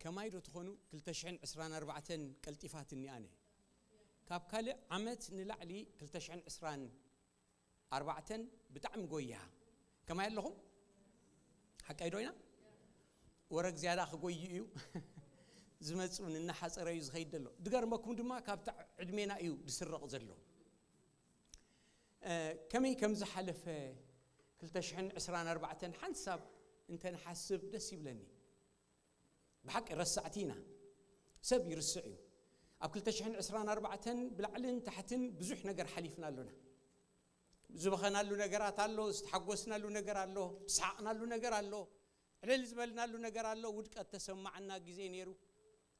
ከማይ ዶ ትኾኑ? ክልተ ሽሕን ዕስራን ኣርባዕተን ቀልጢፋትኒ ኣነ። ካብ ካልእ ዓመት ንላዕሊ ክልተ ሽሕን ዕስራን ኣርባዕተን ብጣዕሚ ጎያ። ከማይ ኣለኹም? ሓቀይ ዶ ኢና? ወረግ ዝያዳ ክጎይ እዩ። ዝመጽእ እውን እናሓጸረ እዩ ዝኸይድ ዘሎ። ድገርመኩም ድማ ካብቲ ዕድሜና እዩ ዝስረቕ ዘሎ። እ፣ ከመይ ከም ዝሓለፈ ክልተ ሽሕን ዕስራን ኣርባዕተን ሓንሳብ እንተ ንሓስብ ደስ ይብለኒ። ብሓቂ ረሳዕቲ ኢና። ሰብ ይርስዕ እዩ። ኣብ ክልተ ሽሕን ዕስራን ኣርባዕተን ብላዕልን ታሕትን ብዙሕ ነገር ሓሊፍና ኣሎና። ዝበኸናሉ ነገራት ኣሎ፣ ዝተሓጎስናሉ ነገር ኣሎ፣ ዝሰሓቕናሉ ነገር ኣሎ፣ ዕልል ዝበልናሉ ነገር ኣሎ። ውድቀት ተሰማዓና ግዜ ነይሩ።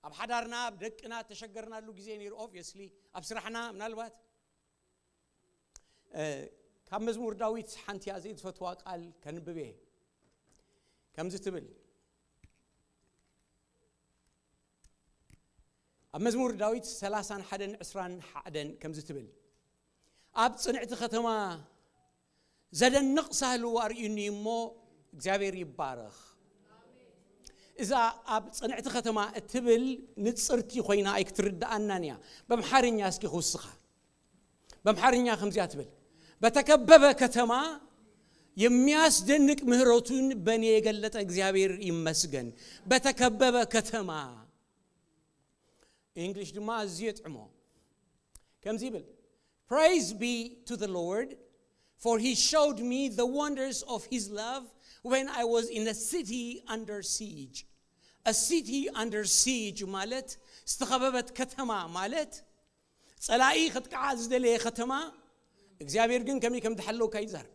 ኣብ ሓዳርና፣ ኣብ ደቅና ተሸገርናሉ ግዜ ነይሩ። ኦብቪየስሊ ኣብ ስራሕና ምናልባት። እ፣ ካብ መዝሙር ዳዊት ሓንቲ እያ ዘይትፈትዋ ቃል ከንብብ እየ። ከምዚ ትብል፣ ኣብ መዝሙር ዳዊት ሰላሳን ሓደን ዕስራን ሓደን ከምዚ ትብል፣ ኣብ ጽንዕቲ ከተማ ዘደንቕ ሳህሉ ኣርእዩኒ እሞ እግዚኣብሔር ይባረኽ። እዛ ኣብ ጽንዕቲ ከተማ እትብል ንጽርቲ ኮይና ኣይክትርድኣናን እያ። በምሓርኛ እስኪ ክውስኻ። በምሓርኛ ከምዚያ ትብል፣ በተከበበ ከተማ የሚያስደንቅ ምህረቱን በእኔ የገለጠ እግዚአብሔር ይመስገን። በተከበበ ከተማ። እንግሊሽ ድማ ኣዝዩ የጥዕሞ። ከምዚ ይብል፣ Praise be to the Lord, for he showed me the wonders of his love when I was in a city under siege. A city under siege ማለት ዝተኸበበት ከተማ ማለት ጸላኢ ከጥቅዓ ዝደለየ ከተማ እግዚኣብሔር ግን ከመይ ከም ዝሓለወካ ይዛረብ።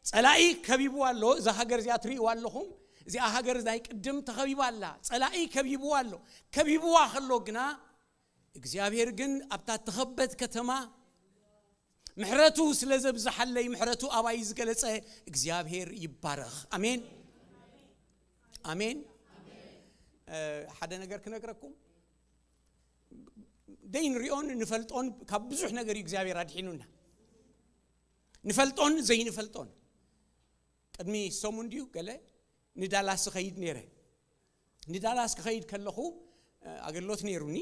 ጸላኢ ከቢብዋ ኣሎ። እዛ ሃገር እዚኣ ትርእይዋ ኣለኹም። እዚኣ ሃገር ናይ ቅድም ተኸቢባ ኣላ። ጸላኢ ከቢብዋ ኣሎ። ከቢብዋ ከሎ ግና እግዚኣብሔር ግን ኣብታ ተኸበት ከተማ ምሕረቱ ስለ ዘብዝሓለይ ምሕረቱ ኣባይ ዝገለጸ እግዚኣብሔር ይባረኽ። ኣሜን፣ ኣሜን። እ፣ ሓደ ነገር ክነግረኩም፣ ዘይንሪኦን ንፈልጦን ካብ ብዙሕ ነገር እዩ እግዚኣብሔር ኣድሒኑና። ንፈልጦን ዘይንፈልጦን። ቅድሚ ሰሙን ድዩ ገለ ንዳላስ ክኸይድ ነይረ። ንዳላስ ክኸይድ ከለኹ፣ እ፣ ኣገልግሎት ነይሩኒ።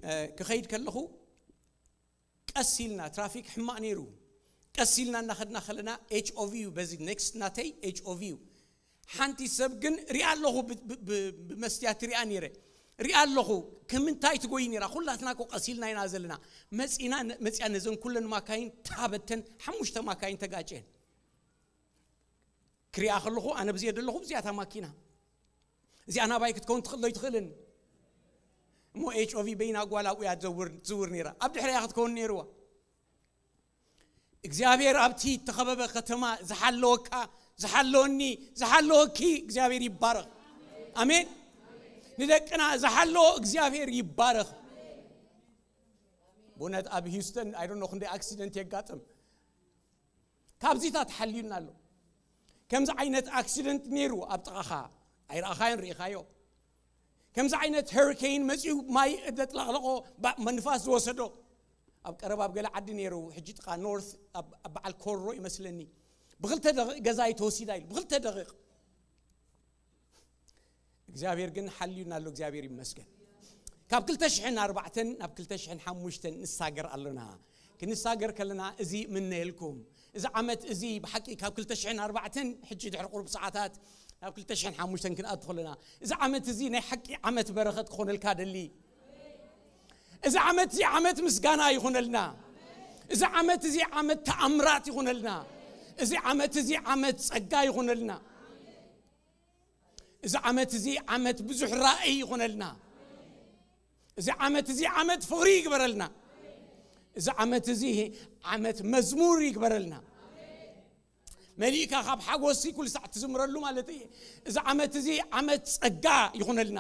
እ፣ ክኸይድ ከለኹ ቀስ ኢልና፣ ትራፊክ ሕማቕ ነይሩ። ቀስ ኢልና እናኸድና ከለና ኤች ኦ ቪ እዩ፣ በዚ ኔክስት ናተይ ኤች ኦ ቪ እዩ። ሓንቲ ሰብ ግን ሪኣ ኣለኹ፣ ብ-፣ ብ-፣ ብ-፣ ብመስትያት ሪኣ ነይረ። ሪኣ ኣለኹ፣ ከምንታይ ትጎይ ነይራ? ኩላትና እኮ ቀስ ኢልና ኢና ዘለና። መጺና፣ መጺኣ ነዘን ኩለን ማካይን ታበተን፣ ሓሙሽተ ማካይን ተጋጨን። ክሪኣ ከለኹ ኣነ ብዚኣ ዘለኹ ብዚኣታ ማኪና። እዚኣ ናባይ ክትከውን ትኽእል ዶ ይትኽእልን? እሞ ኤች ኦ ቪ በይና ጓል ኣብኡ እያ ትዘውር፣ ትዝውር ነይራ። ኣብ ድሕሪያ ክትከውን ነይርዋ። እግዚኣብሔር ኣብቲ እተኸበበ ከተማ ዝሓለወካ፣ ዝሓለወኒ፣ ዝሓለወኪ እግዚኣብሔር ይባረኽ። ኣሜን። ንደቅና ዝሓለዎ እግዚኣብሔር ይባረኽ። ብእውነት ኣብ ሂውስተን፣ I don't know፣ ክንደይ ኣክሲደንት የጋጥም። ካብዚታት ሓልዩና ኣሎ። ከምዚ ዓይነት ኣክሲደንት ነይሩ ኣብ ጥቓኻ፣ ኣይረኣኻዮን፣ ርኢኻዮ። ከምዚ ዓይነት ሄሪኬን መጺኡ ማይ ዘጥለቕለቖ፣ ባ-፣ መንፋስ ዝወሰዶ። ኣብ ቀረባ ኣብ ገለ ዓዲ ነይሩ፣ ሕጂ ጥቓ ኖርት፣ ኣብ፣ ኣብ በዓል ኮሮ ይመስለኒ። ብኽልተ ደቂቕ ገዛይ ተወሲዳ ኢሉ፣ ብኽልተ ደቂቕ። እግዚኣብሔር ግን ሓልዩና ኣሎ፣ እግዚኣብሔር ይመስገን። ካብ ክልተ ሽሕን ኣርባዕተን ናብ ክልተ ሽሕን ሓሙሽተን ንሳገር ኣለና። ክንሳገር ከለና እዚ ምነየልኩም። እዚ ዓመት እዚ ብሓቂ ካብ ክልተ ሽሕን ኣርባዕተን ሕጂ ድሕሪ ቁሩብ ሰዓታት ናብ ክልተ ሽሕን ሓሙሽተን ክንኣቱ ከለና፣ እዚ ዓመት እዚ ናይ ሓቂ ዓመት በረኸት ክኾነልካ ደሊ። እዚ ዓመት እዚ ዓመት ምስጋና ይኹነልና። እዚ ዓመት እዚ ዓመት ተኣምራት ይኹነልና። እዚ ዓመት እዚ ዓመት ጸጋ ይኹነልና። እዚ ዓመት እዚ ዓመት ብዙሕ ራእይ ይኹነልና። እዚ ዓመት እዚ ዓመት ፍቕሪ ይግበረልና። እዚ ዓመት እዚ ዓመት መዝሙር ይግበረልና። መሊእካ ካብ ሓጎሲ ኩሉ ሳዕ ትዝምረሉ ማለት እዩ። እዚ ዓመት እዚ ዓመት ጸጋ ይኹነልና።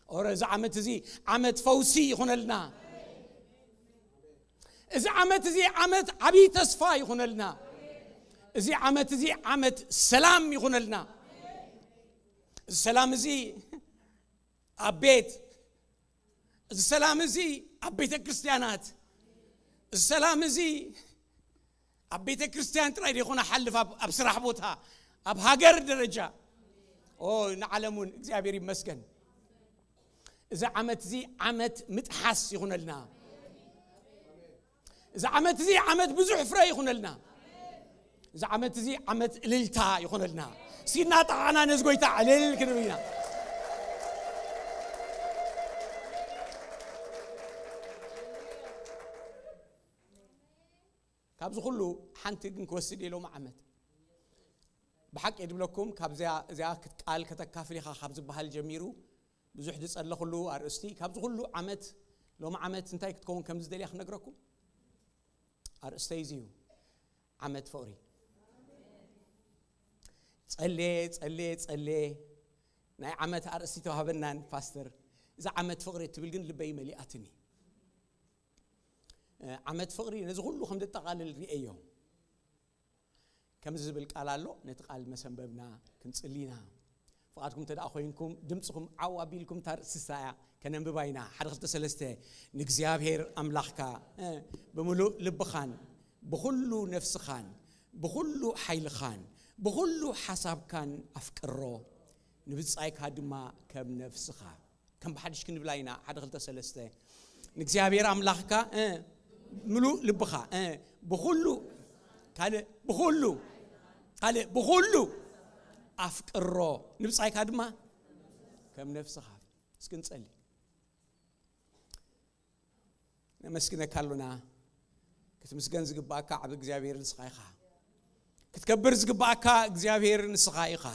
ኦረ፣ እዚ ዓመት እዚ ዓመት ፈውሲ ይኹነልና። እዚ ዓመት እዚ ዓመት ዓብዪ ተስፋ ይኹነልና። እዚ ዓመት እዚ ዓመት ሰላም ይኹነልና። እዚ ሰላም እዚ ኣብ ቤት፣ እዚ ሰላም እዚ ኣብ ቤተ ክርስቲያናት፣ እዚ ሰላም እዚ ኣብ ቤተ ክርስቲያን ጥራይ ዘይኮነ ሓልፍ ኣብ፣ ኣብ ስራሕ ቦታ፣ ኣብ ሃገር ደረጃ፣ ኦ ንዓለም እውን እግዚኣብሔር ይመስገን። እዚ ዓመት እዚ ዓመት ምጥሓስ ይኹነልና። እዚ ዓመት እዚ ዓመት ብዙሕ ፍረ ይኹነልና። እዚ ዓመት እዚ ዓመት እልልታ ይኹነልና። እስኪ እናጠዓና ነዚ ጎይታ ዕልል ክንብል ኢና። ካብዚ ኩሉ ሓንቲ ግን ክወስድ የሎም ዓመት። ብሓቂ ድብለኩም ካብዚያ እዚኣ ክትቃል ከተካፍል ኢኻ ካብ ዝበሃል ጀሚሩ ብዙሕ ዝጸለኹሉ ኣርእስቲ ካብዚ ኩሉ ዓመት ሎም ዓመት እንታይ ክትከውን ከም ዝደልያ ክነግረኩም። ኣርእስተይ እዚ እዩ። ዓመት ፍቕሪ። ጸሌ ጸሌ ጸሌ ናይ ዓመት ኣርእስቲ ተዋህበናን ፓስተር፣ እዛ ዓመት ፍቕሪ እትብል ግን ልበይ መሊኣትኒ። ዓመት ፍቕሪ ነዚ ኩሉ ከም ዘጠቓልል ርእየዮ። ከምዚ ዝብል ቃል ኣሎ። ነቲ ቃል መሰንበብና ክንጽሊ ኢና። ፍቓድኩም እንተ ደኣ ኮይንኩም ድምፅኹም ዓው ኣቢልኩም እታ ርእስሳ እያ ከነንብባ ኢና። ሓደ ክልተ ሰለስተ። ንእግዚኣብሔር ኣምላኽካ ብምሉእ ልብኻን ብኹሉ ነፍስኻን ብኹሉ ሓይልኻን ብኹሉ ሓሳብካን ኣፍቅሮ፣ ንብጻይካ ድማ ከም ነፍስኻ። ከም ብሓድሽ ክንብላ ኢና። ሓደ ክልተ ሰለስተ። ንእግዚኣብሔር ኣምላኽካ ምሉእ ልብኻ ብኩሉ ካልእ ብኩሉ ካልእ ብኩሉ ኣፍቅሮ፣ ንብጻይካ ድማ ከም ነፍስኻ። እስኪ ንጸሊ። ነመስግነካ ኣሎና። ክትምስገን ዝግባእካ ዓብ እግዚኣብሔር ንስኻ ኢኻ። ክትከብር ዝግባእካ እግዚኣብሔር ንስኻ ኢኻ።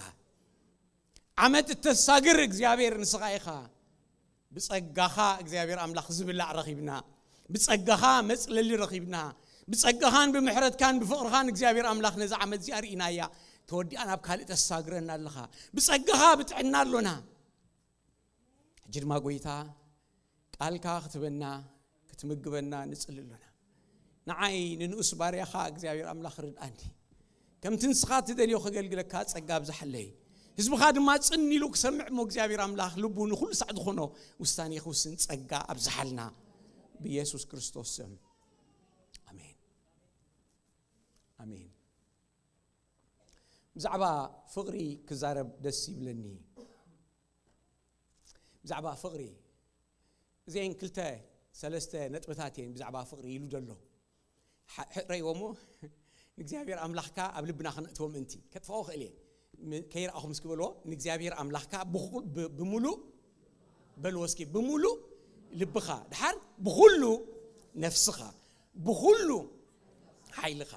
ዓመት እተሳግር እግዚኣብሔር ንስኻ ኢኻ። ብጸጋኻ እግዚኣብሔር ኣምላኽ ዝብላዕ ረኺብና። ብጸጋኻ መጽለሊ ረኺብና። ብጸጋኻን ብምሕረትካን ብፍቕርኻን እግዚኣብሔር ኣምላኽ ነዚ ዓመት እዚኣ ርኢናያ። ተወዲኣ ናብ ካልእ ተሳግረና ኣለኻ። ብጸጋኻ ብጥዕና ኣሎና። ሕጂ ድማ ጎይታ ቃልካ ክትበና ክትምግበና ንጽሊ ኣሎና። ንዓይ ንንኡስ ባርያኻ እግዚኣብሔር ኣምላኽ ርድኣኒ። ከምቲ ንስኻ ትደልዮ ከገልግለካ ጸጋ ኣብዝሓለይ። ህዝብኻ ድማ ጽን ኢሉ ክሰምዕ እሞ እግዚኣብሔር ኣምላኽ ልቡ ንኹሉ ሳዕ ዝኾኖ ውሳኔ ክውስን ጸጋ ኣብዝሓልና። ብኢየሱስ ክርስቶስ ስም። ኣሜን። ኣሜን። ብዛዕባ ፍቕሪ ክዛረብ ደስ ይብለኒ። ብዛዕባ ፍቕሪ እዚአን ክልተ ሰለስተ ነጥብታት እየን ብዛዕባ ፍቕሪ ኢሉ ዘሎ። ሓ- ሕ- ረእይዎ እሞ ንእግዚኣብሔር ኣምላኽካ ኣብ ልብና ክነእትዎ ምእንቲ ከጥፋኦ ክእል እየ። ም- ከይረኣኹም እስኪ በልዎ። ንእግዚኣብሔር ኣምላኽካ ብኹ- ብ- ብምሉእ በልዎ እስኪ። ብምሉእ ልብኻ፣ ድሓር ብኹሉ ነፍስኻ፣ ብኹሉ ሓይልኻ፣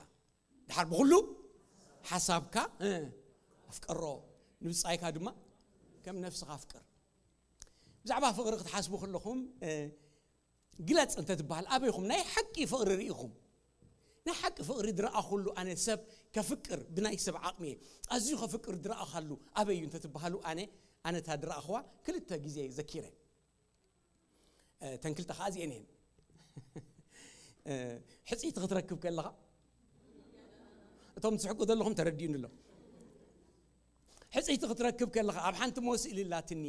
ድሓር ብኹሉ ሓሳብካ ኣፍቀሮ፣ ንብጻይካ ድማ ከም ነፍስኻ ኣፍቅር። ብዛዕባ ፍቕሪ ክትሓስቡ ከለኹም ግለጽ እንተ ትበሃል ኣበይኹም ናይ ሓቂ ፍቕሪ ርኢኹም? ናይ ሓቂ ፍቕሪ ዝረኣኹሉ ኣነ ሰብ ከፍቅር ብናይ ሰብ ዓቕሚ እየ ኣዝዩ ከፍቅር ዝረኣኻሉ ኣበይ እዩ እንተ ትበሃሉ ኣነ ኣነታ ዝረኣኽዋ ክልተ ግዜ ዘኪረ። ተንክልተ ከዓ እዚአን እየን። ሕፅይቲ ክትረክብ ከለኻ እቶም ትስሕቁ ዘለኹም ተረዲኡኒ ኣሎ። ሕፅይቲ ክትረክብ ከለኻ ኣብ ሓንቲ ሞ ስእሊ ላትኒ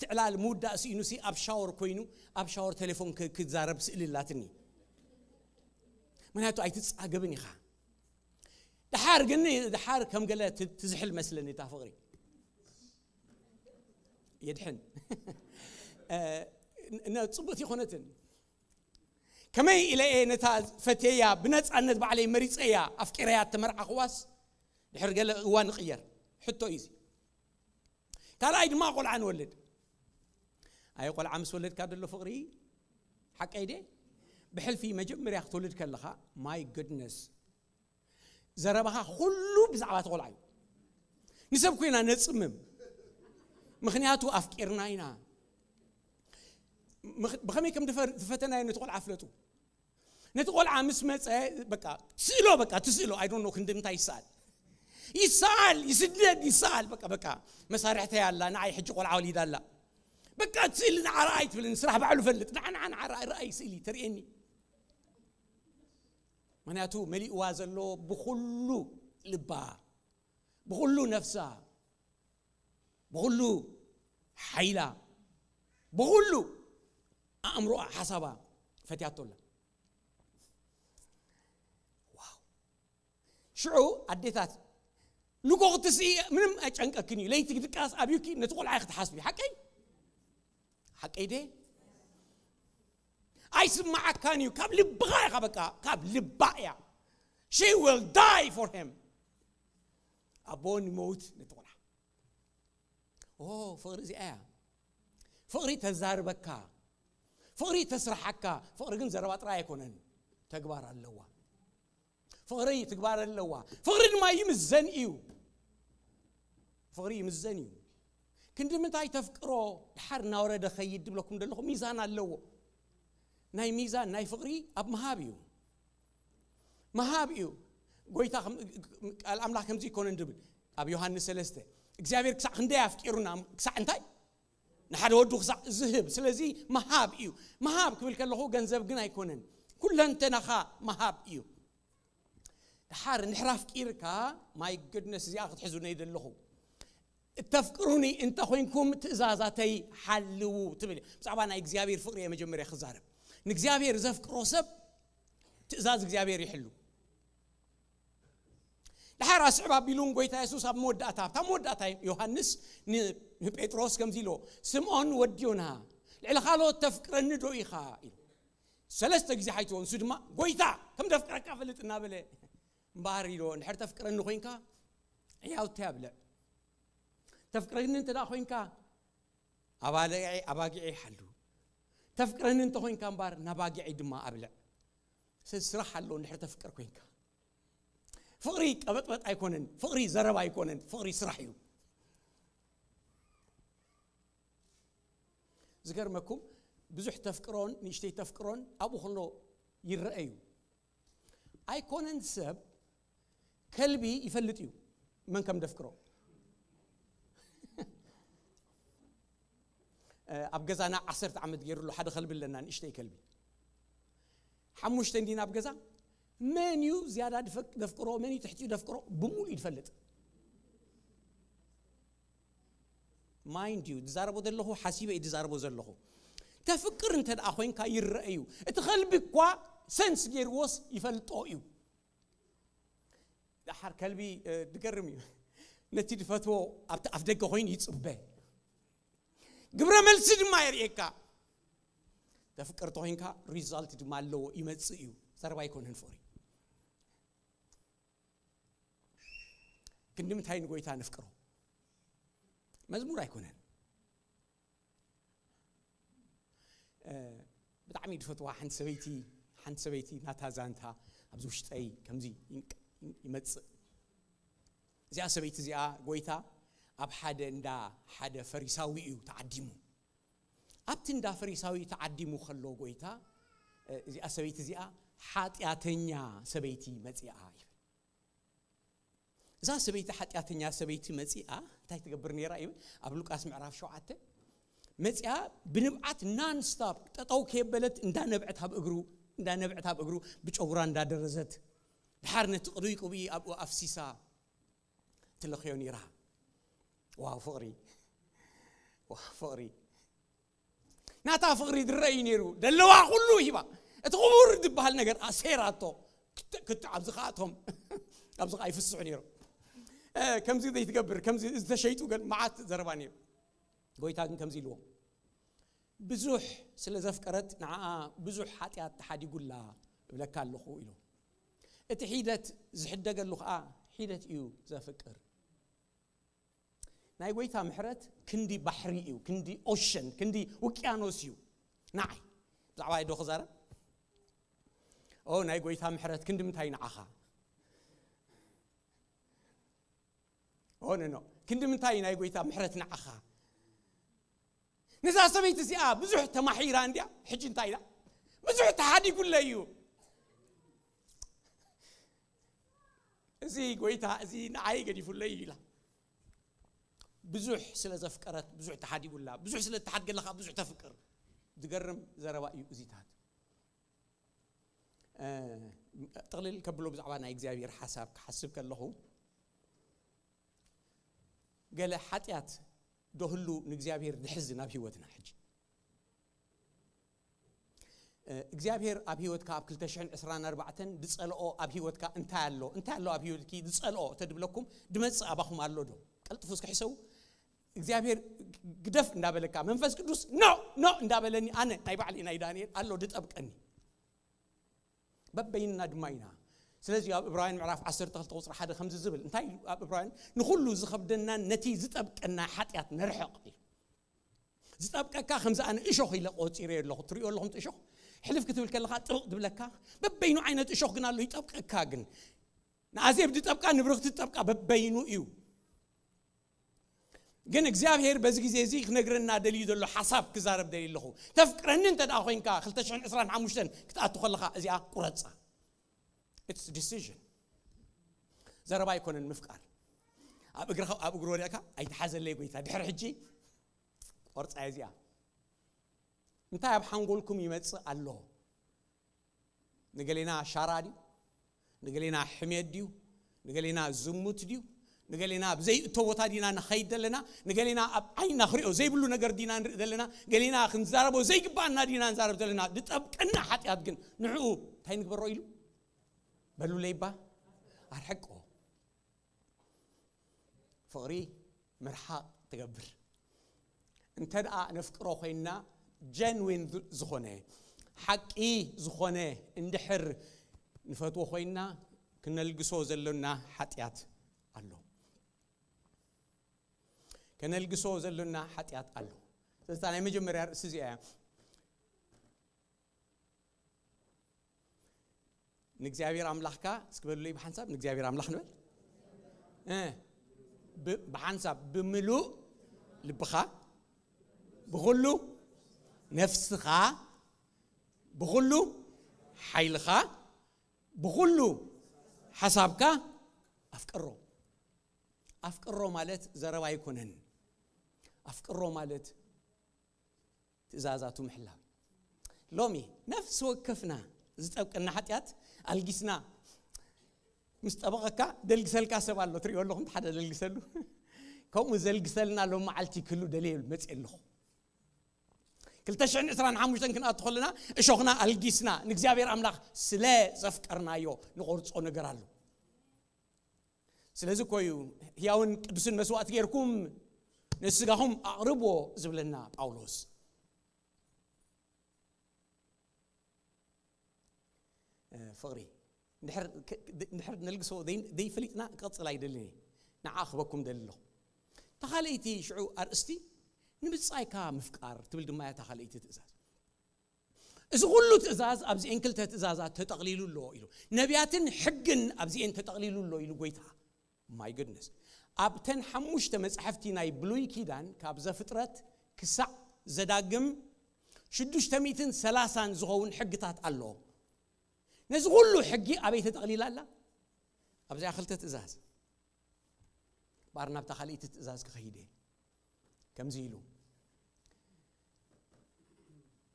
ትዕላል ምውዳእ ስኢኑሲ ኣብ ሻወር ኮይኑ ኣብ ሻወር ቴሌፎን ክዛረብ ስእሊ ላትኒ። ምክንያቱ ኣይትፃገብን ኢኻ። ድሓር ግን ድሓር ከም ገለ ትዝሕል መስለኒ እታ ፍቕሪ። የድሕን ፅቡቕቲ ይኮነትን። ከመይ ኢለ እየ ነታ ፈትየያ ብነፃነት ባዕለይ መሪፀያ ኣፍቂረያ ተመርዓኽዋስ ድሕር ገለ እዋን እቕየር? ሕቶ እዩ እዚ። ካልኣይ ድማ ቆልዓ ንወልድ። ኣየ ቆልዓ ምስ ወለድካ ዘሎ ፍቕሪ ሓቀይ ደ ብሕልፊ መጀመርያ ክትወልድ ከለኻ ማይ ጉድነስ ዘረባኻ ኩሉ ብዛዕባ እቲ ቆልዓ እዩ። ንሰብ ኮይና ነፅምም። ምክንያቱ ኣፍቂርና ኢና። ብኸመይ ከም ዝፈተናዮ ነቲ ቆልዓ ፍለጡ። ነቲ ቆልዓ ምስ መፀ በቃ ትስእሎ በቃ ትስእሎ ኣይ ዶንት ኖ ክንዲ ምንታይ ይሰኣል ይሰኣል ይስደድ ይሰኣል በቃ በቃ መሳርሕተይ ኣላ ንዓይ ሕጂ ቆልዓ ወሊዳ ኣላ። በቃ ትስእሊ ንዓ ረኣይ ትብለኒ ስራሕ ባዕሉ ፈልጥ ንዓ ንዓ ንዓ ረኣይ ስእሊ ተርእየኒ። ምክንያቱ መሊእዋ ዘሎ ብኹሉ ልባ ብኹሉ ነፍሳ ብኹሉ ሓይላ ብኹሉ ኣእምሮኣ ሓሳባ ፈትያቶ ኣላ። ዋው። ሽዑ ኣዴታት ንጎ ክትስኢ ምንም ኣይጨንቀክን እዩ። ለይቲ ክትቃስ ኣብዩኪ ነቲ ቆልዓ ክትሓስቢ። ሓቀይ? ሓቀይ ደ? ኣይስማዓካን እዩ። ካብ ልብኻ ኢኻ፣ በቃ ካብ ልባ እያ። She will die for him. ኣቦ ንመውት ነቲ ቆልዓ። ኦ፣ ፍቕሪ እዚኣ እያ። ፍቕሪ ተዛርበካ፣ ፍቕሪ ተስርሓካ። ፍቕሪ ግን ዘረባ ጥራይ ኣይኮነን፣ ተግባር ኣለዋ። ፍቕሪ ትግባር ኣለዋ። ፍቕሪ ድማ ይምዘን እዩ። ፍቕሪ ይምዘን እዩ። ክንዲ ምንታይ ተፍቅሮ ድሓር እናወረደ ኸይድ ድብለኩም ዘለኹ ሚዛን ኣለዎ። ናይ ሚዛን ናይ ፍቕሪ ኣብ ምሃብ እዩ። ምሃብ እዩ። ጎይታ ከም-፣ ቃል ኣምላኽ ከምዚ ይኮነን ድብል ኣብ ዮሃንስ ሰለስተ፣ እግዚኣብሔር ክሳዕ ክንደይ ኣፍቂሩና፣ ክሳዕ እንታይ? ንሓደ ወዱ ክሳዕ ዝህብ። ስለዚ ምሃብ እዩ። ምሃብ ክብል ከለኹ ገንዘብ ግን ኣይኮነን። ኩለንተናኻ ምሃብ እዩ። ድሓር እንድሕር ኣፍቂርካ፣ my goodness፣ እዚኣ ክትሕዙ ነይ ዘለኹ። እተፍቅሩኒ እንተ ኮይንኩም ትእዛዛተይ ሓልዉ ትብል። ብዛዕባ ናይ እግዚኣብሔር ፍቕሪ እየ መጀመርያ ክዛረብ። ንእግዚኣብሔር ዘፍቅሮ ሰብ ትእዛዝ እግዚኣብሔር ይሕሉ። ድሓር ኣስዕብ ኣቢሉ እውን ጎይታ የሱስ ኣብ መወዳእታ፣ ኣብታ መወዳእታ ዮሃንስ ን-፣ ንጴጥሮስ ከምዚ ኢልዎ፣ "ስምዖን ወዲ ዮና፣ ልዕሊ ካልኦት ተፍቅረኒ ዶ ኢኻ?" ኢሉ። ሰለስተ ግዜ ሓይትዎ፣ ንሱ ድማ፣ "ጎይታ፣ ከም ደፍቅረካ ፈልጥ" እናበለ እምበኣር ኢልዎ፣ "እንድሕር ተፍቅረኒ ኮይንካ፣ ዕያውተይ ኣብልዕ። ተፍቅረኒ እንተ ደኣ ኮይንካ፣ ኣባልዐ-፣ ኣባጊዐይ ሓሉ። ተፍቅረኒ እንተ ኮይንካ እምበኣር፣ ናባጊዐይ ድማ ኣብልዕ." ስለዚ ስራሕ ኣሎ፣ እንድሕር ተፍቅር ኮይንካ። ፍቕሪ ቀበጥበጥ ኣይኮነን፣ ፍቕሪ ዘረባ ኣይኮነን፣ ፍቕሪ ስራሕ እዩ። ዝገርመኩም፣ ብዙሕ ተፍቅሮን ንእሽተይ ተፍቅሮን ኣብኡ ከሎ ይረአ እዩ። ኣይኮነን ሰብ፣ ከልቢ ይፈልጥ እዩ መን ከም ደፍቅሮ። ኣብ ገዛና ዓሰርተ ዓመት ገይሩ ኣሎ ሓደ ከልቢ ኣለና፣ ንእሽተይ ከልቢ። ሓሙሽተ እንዲና ኣብ ገዛ። መን እዩ ዝያዳ ድፈቅ-፣ ደፍቅሮ፣ መን እዩ ትሕቲኡ ደፍቅሮ፣ ብምሉእ እዩ ዝፈልጥ። ማይንድ ዩ፣ ዝዛረቦ ዘለኹ ሓሲበ እዩ ዝዛረቦ ዘለኹ። ተፍቅር እንተ ደኣ ኮይንካ ይረአ እዩ። እቲ ከልቢ እኳ ሰንስ ገይርዎስ ይፈልጦ እዩ። ደሓር ከልቢ፣ እ፣ ድገርም እዩ። ነቲ ድፈትዎ ኣብቲ ኣፍ ደገ ኮይኑ ይጽበ። ግብረ መልሲ ድማ የርእየካ። ተፍቅር ተኾይንካ ሪዛልት ድማ ኣለዎ፣ ይመጽእ እዩ። ዘረባ ኣይኮነን ፍቕሪ። ክንዲ ምንታይ ንጎይታ ነፍቅሮ? መዝሙር ኣይኮነን። እ፣ ብጣዕሚ ድፈትዋ ሓንቲ ሰበይቲ፣ ሓንቲ ሰበይቲ ናታ ዛንታ ኣብዚ ውሽጠይ ከምዚ ይንቅ-፣ ይመጽእ። እዚኣ ሰበይቲ እዚኣ ጎይታ ኣብ ሓደ እንዳ ሓደ ፈሪሳዊ እዩ ተዓዲሙ። ኣብቲ እንዳ ፈሪሳዊ ተዓዲሙ ከሎ ጎይታ፣ እ፣ እዚኣ ሰበይቲ እዚኣ ሓጢኣተኛ ሰበይቲ መጺኣ ይብል። እዛ ሰበይቲ ሓጢኣተኛ ሰበይቲ መጺኣ እንታይ ትገብር ነይራ ይብል ኣብ ሉቃስ ምዕራፍ ሸውዓተ። መጺኣ ብንብዓት ናን ስታፕ ጠጠው ከየበለት እንዳነብዐት ኣብ እግሩ፣ እንዳነብዐት ኣብ እግሩ ብጨጉራ እንዳደረዘት ድሓር ነቲ ቅዱይ ቅብኢ ኣብኡ ኣፍሲሳ ትለኽዮ ነይራ። ዋው ፍቕሪ! ዋው ፍቕሪ! ናታ ፍቕሪ ዝረአ እዩ ነይሩ። ደለዋ ኩሉ ሂባ። እቲ ክቡር ዝበሃል ነገር ኣሴራቶ። ክት-፣ ክት-፣ ኣብዚ ኸኣቶም፣ ኣብዚ ኸኣ ይፍስሑ ነይሮም። እ፣ ከምዚ ዘይትገብር፣ ከምዚ ዝተሸይጡ ገል መዓት ዘረባ ነይሩ። ጎይታ ግን ከምዚ ኢልዎም። ብዙሕ ስለ ዘፍቀረት ንዓኣ ብዙሕ ሓጢኣት ተሓዲጉላ እብለካ ኣለኹ ኢሉ። እቲ ሒደት ዝሕደገሉ ኸኣ ሒደት እዩ ዘፍቅር። ናይ ጎይታ ምሕረት ክንዲ ባሕሪ እዩ፣ ክንዲ ኦሸን፣ ክንዲ ውቅያኖስ እዩ። ንዓይ፣ ብዛዕባይ ዶ ክዛረብ? ኦ፣ ናይ ጎይታ ምሕረት ክንዲ ምንታይ ንዓኻ? ኦ፣ ኖ፣ ኖ። ክንዲ ምንታይ ናይ ጎይታ ምሕረት ንዓኻ? ነዛ ሰበይቲ እዚኣ ብዙሕ ተማሒራ እንድያ፣ ሕጂ እንታይ ኢላ? ብዙሕ ተሓዲጉለይ እዩ። እዚ ጎይታ እዚ ንዓይ ገዲፉለይ እዩ ኢላ። ብዙሕ ስለ ዘፍቀረት ብዙሕ ተሓዲጉላ፣ ብዙሕ ስለ እትሓድገላ ኸኣ ብዙሕ ተፍቅር። ዝገርም ዘረባ እዩ እዚታት። እ፣ ጥቕልል ከብሎ ብዛዕባ ናይ እግዚኣብሔር ሓሳብ ክሓስብ ከለኹ፣ ገለ ሓጢኣት ዶ ህሉ ንእግዚኣብሔር ዝሕዝ ናብ ህይወትና ሕጂ? እግዚኣብሔር ኣብ ህይወትካ ኣብ ክልተ ሽሕን ዕስራን ኣርባዕተን ዝጸልኦ ኣብ ህይወትካ እንታይ ኣሎ? እንታይ ኣሎ ኣብ ህይወትኪ ዝጸልኦ? ተድብለኩም ድመጽእ ኣባኹም ኣሎ ዶ? ቀልጥፉ እስኪ ሕሰቡ። እግዚኣብሔር ግደፍ እንዳበለካ፣ መንፈስ ቅዱስ ኖ፣ ኖ እንዳበለኒ፣ ኣነ ናይ ባዕሊ ናይ ዳንኤል ኣሎ ድጠብቀኒ። በበይንና ድማ ኢና። ስለዚ ኣብ ዕብራውያን ምዕራፍ ዓሰርተ ክልተ ቁጽሪ ሓደ ከምዚ ዝብል፣ እንታይ ኢሉ ኣብ ዕብራውያን? "ንኹሉ ዝኸብደናን ነቲ ዝጠብቀና ሓጢኣት ነርሕቕ" ኢሉ። ዝጠብቀካ ከምዚ ኣነ እሾኽ ኢለ ቆጺረ ኣለኹ። ትሪኦ ኣለኹም እቲ እሾኽ? ሕልፍ ክትብል ከለኻ ጥብቕ ዝብለካ በበይኑ ዓይነት እሾኽ ግን ኣሎ፣ ይጠብቀካ ግን። ንኣዜብ ዝጠብቃ፣ ንብርኽቲ ዝጠብቃ በበይኑ እዩ። ግን እግዚኣብሔር በዚ ግዜ እዚ ክነግረና ደልዩ ዘሎ ሓሳብ ክዛረብ ደልዩ ኣለኹ። ተፍቅረኒ እንተ ደኣ ኮይንካ፣ ክልተ ሽሕን ዕስራን ሓሙሽተን ክትኣቱ ከለኻ እዚኣ ቁረጻ። It's decision። ዘረባ ኣይኮነን ምፍቃር። ኣብ እግርኻ፣ ኣብ እግሩ ወዲቕካ፣ "ኣይትሓዘለይ ጎይታ፣ ድሕሪ ሕጂ ቆርጻ እዚኣ።" እንታይ ኣብ ሓንጎልኩም ይመጽእ ኣሎ? ንገሌና ሻራ ድዩ? ንገሌና ሕሜት ድዩ? ንገሌና ዝሙት ድዩ? ንገሌና ኣብ ዘይእቶ ቦታ ዲና ንኸይድ ዘለና? ንገሌና ኣብ ዓይንና ክሪኦ ዘይብሉ ነገር ዲና ንርኢ ዘለና? ገሌና ክንዛረቦ ዘይግባኣና ዲና ንዛረብ ዘለና? ዝጠብቀና ሓጢኣት ግን ንዕኡ እንታይ ንግበሮ ኢሉ? በሉ ለይባ፣ ኣርሕቆ። ፍቕሪ ምርሓቕ ትገብር። እንተ ደኣ ነፍቅሮ ኮይንና፣ ጀንዊን ዝኾነ፣ ሓቂ ዝኾነ እንድሕር ንፈትዎ ኮይንና፣ ክነልግሶ ዘሎና ሓጢኣት ኣሎ። ከነልግሶ ዘሎና ሓጢኣት ኣሎ። ስለዚ እታ ናይ መጀመርያ ርእሲ እዚኣ እያ። ንእግዚኣብሔር ኣምላኽካ፣ እስኪ በሉለይ ብሓንሳብ፣ ንእግዚኣብሔር ኣምላኽ ንበል። እ፣ ብ-፣ ብሓንሳብ ብምሉእ ልብኻ፣ ብኹሉ ነፍስኻ፣ ብኹሉ ሓይልኻ፣ ብኹሉ ሓሳብካ ኣፍቅሮ። ኣፍቅሮ ማለት ዘረባ ኣይኮነን። ኣፍቅሮ ማለት ትእዛዛቱ ምሕላው። ሎሚ ነፍሲ ወከፍና ዝጠብቀና ሓጢኣት ኣልጊስና ምስ ጠበቐካ ደልግሰልካ ሰብ ኣሎ፣ ትሪእዎ ኣለኹም፣ ሓደ ደልግሰሉ። ከምኡ ዘልግሰልና ሎም መዓልቲ ክህሉ ደልየ መፅእ ኣለኹ። ክልተ ሽሕን ዕስራን ሓሙሽተን ክንኣቱ ከለና እሾኽና ኣልጊስና ንእግዚኣብሔር ኣምላኽ ስለ ዘፍቀርናዮ ንቖርጾ ነገር ኣሎ። ስለዚ እኮ እዩ ህያውን ቅዱስን መስዋእቲ ጌርኩም ንስጋኹም ኣቕርብዎ ዝብለና ጳውሎስ። እ፣ ፍቕሪ እንድሕር፣ ክ-፣ ክ-፣ እንድሕር ነልግሶ ደይ-፣ ደይፈሊጥና ክቐጽል ኣይደልን እየ። ንዓ ክበኩም ደሊ ኣለኹ። እታ ካልኣይቲ ሽዑ ኣርእስቲ ንምጻይካ ምፍቃር ትብል ድማ እያ እታ ካልኣይቲ ትእዛዝ። እዚ ኩሉ ትእዛዝ ኣብዚኤን ክልተ ትእዛዛት ተጠቕሊሉ ኣሎ ኢሉ። ነቢያትን ሕግን ኣብዚኤን ተጠቕሊሉ ኣሎ ኢሉ ጎይታ። My goodness። ኣብተን ሓሙሽተ መጻሕፍቲ ናይ ብሉይ ኪዳን ካብ ዘፍጥረት ክሳዕ ዘዳግም ሽዱሽተ ሚእትን ሰላሳን ዝኸውን ሕግታት ኣሎ። ነዚ ኩሉ ሕጊ ኣበይ ተጠቕሊላ ኣላ? ኣብዚኣ ክልተ ትእዛዝ። ባር ናብታ ካልኣይቲ ትእዛዝ ክኸይድ እየ። ከምዚ ኢሉ፣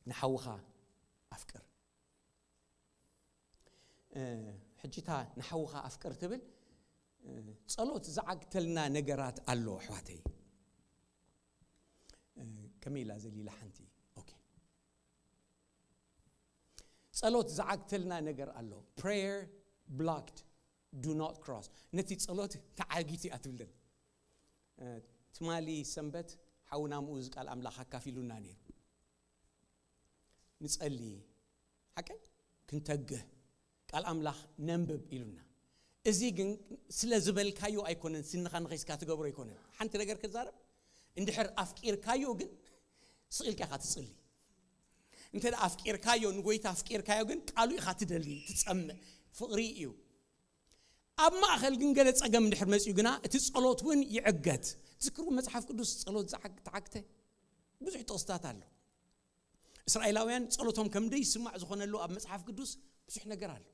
"ንሓውኻ ኣፍቅር።" እ፣ ሕጂ እታ "ንሓውኻ ኣፍቅር" ትብል፣ እ፣ ጸሎት ዝዓግተልና ነገራት ኣሎ ኣሕዋተይ። እ፣ ከመይ ኢላ ዘሊላ ሓንቲ? ኦኬ። ጸሎት ዝዓግተልና ነገር ኣሎ። Prayer blocked, do not cross። ነቲ ጸሎት ተዓጊቱ እያ ትብለል። እ፣ ትማሊ ሰንበት ሓውና ምኡዝ ቃል ኣምላኽ ኣካፊሉና ነይሩ። ንጸሊ፣ ሓቀይ ክንተግህ፣ ቃል ኣምላኽ ነንብብ ኢሉና። እዚ ግን ስለ ዝበልካዮ ኣይኮነን፣ ስንኻ ንኸይስካ ትገብሮ ኣይኮነን። ሓንቲ ነገር ክዛረብ፣ እንድሕር ኣፍቂርካዮ ግን ስቕ ኢልካ ኢኻ ትጽሊ። እንተ ደኣ ኣፍቂርካዮ፣ ንጎይታ ኣፍቂርካዮ ግን ቃሉ ኢኻ ትደሊ፣ ትጸምእ። ፍቕሪ እዩ። ኣብ ማእኸል ግን ገለ ጸገም እንድሕር መጺኡ ግና እቲ ጸሎት እውን ይዕገት። ዝክሩ መጽሓፍ ቅዱስ ጸሎት ዝዓግ-፣ ተዓግተ ብዙሕ ጥቕስታት ኣሎ። እስራኤላውያን ጸሎቶም ከም ደይስማዕ ዝኾነሉ ኣብ መጽሓፍ ቅዱስ ብዙሕ ነገር ኣሎ።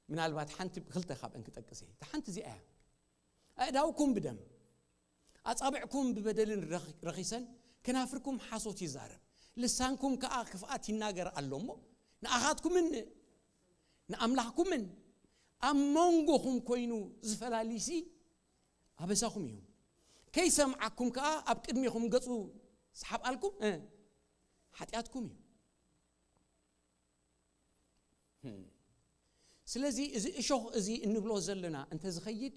ምናልባት ሓንቲ ክልተ ካብአን ክጠቅስ እየ። እታ ሓንቲ እዚኣ እያ። ኣእዳውኩም ብደም፣ ኣጻብዕኩም ብበደልን ረኺ-፣ ረኺሰን፣ ከናፍርኩም ሓሶት ይዛረብ፣ ልሳንኩም ከኣ ክፍኣት ይናገር ኣሎ እሞ፣ ንኣኻትኩምን ንኣምላኽኩምን ኣብ መንጎኹም ኮይኑ ዝፈላሊሲ ኣበሳኹም እዩ። ከይሰምዓኩም ከኣ ኣብ ቅድሜኹም ገጹ ዝሓብኣልኩም፣ እ፣ ሓጢኣትኩም እዩ። ስለዚ እዚ እሾኽ እዚ እንብሎ ዘለና እንተዝኸይድ፣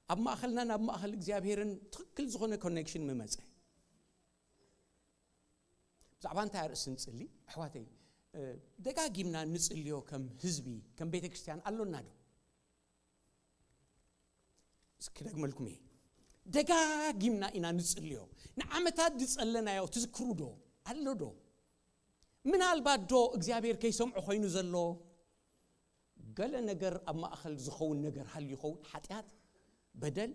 ኣብ ማእኸልናን ኣብ ማእኸል እግዚኣብሔርን ትኽክል ዝኾነ ኮኔክሽን ምመፀ። ብዛዕባ እንታይ ኣርእስቲ ንፅሊ? ኣሕዋተይ፣ ደጋጊምና ንፅልዮ ከም ህዝቢ፣ ከም ቤተ ክርስቲያን ኣሎና ዶ? እስኪ ደግመልኩም እየ። ደጋጊምና ኢና ንፅልዮ። ንዓመታት ዝፀለናዮ ትዝክሩ ዶ? ኣሎ ዶ? ምናልባት ዶ እግዚኣብሔር ከይሰምዖ ኮይኑ ዘሎ ገለ ነገር፣ ኣብ ማእኸል ዝኸውን ነገር ሃልዩ ይኸውን? ሓጢኣት፣ በደል።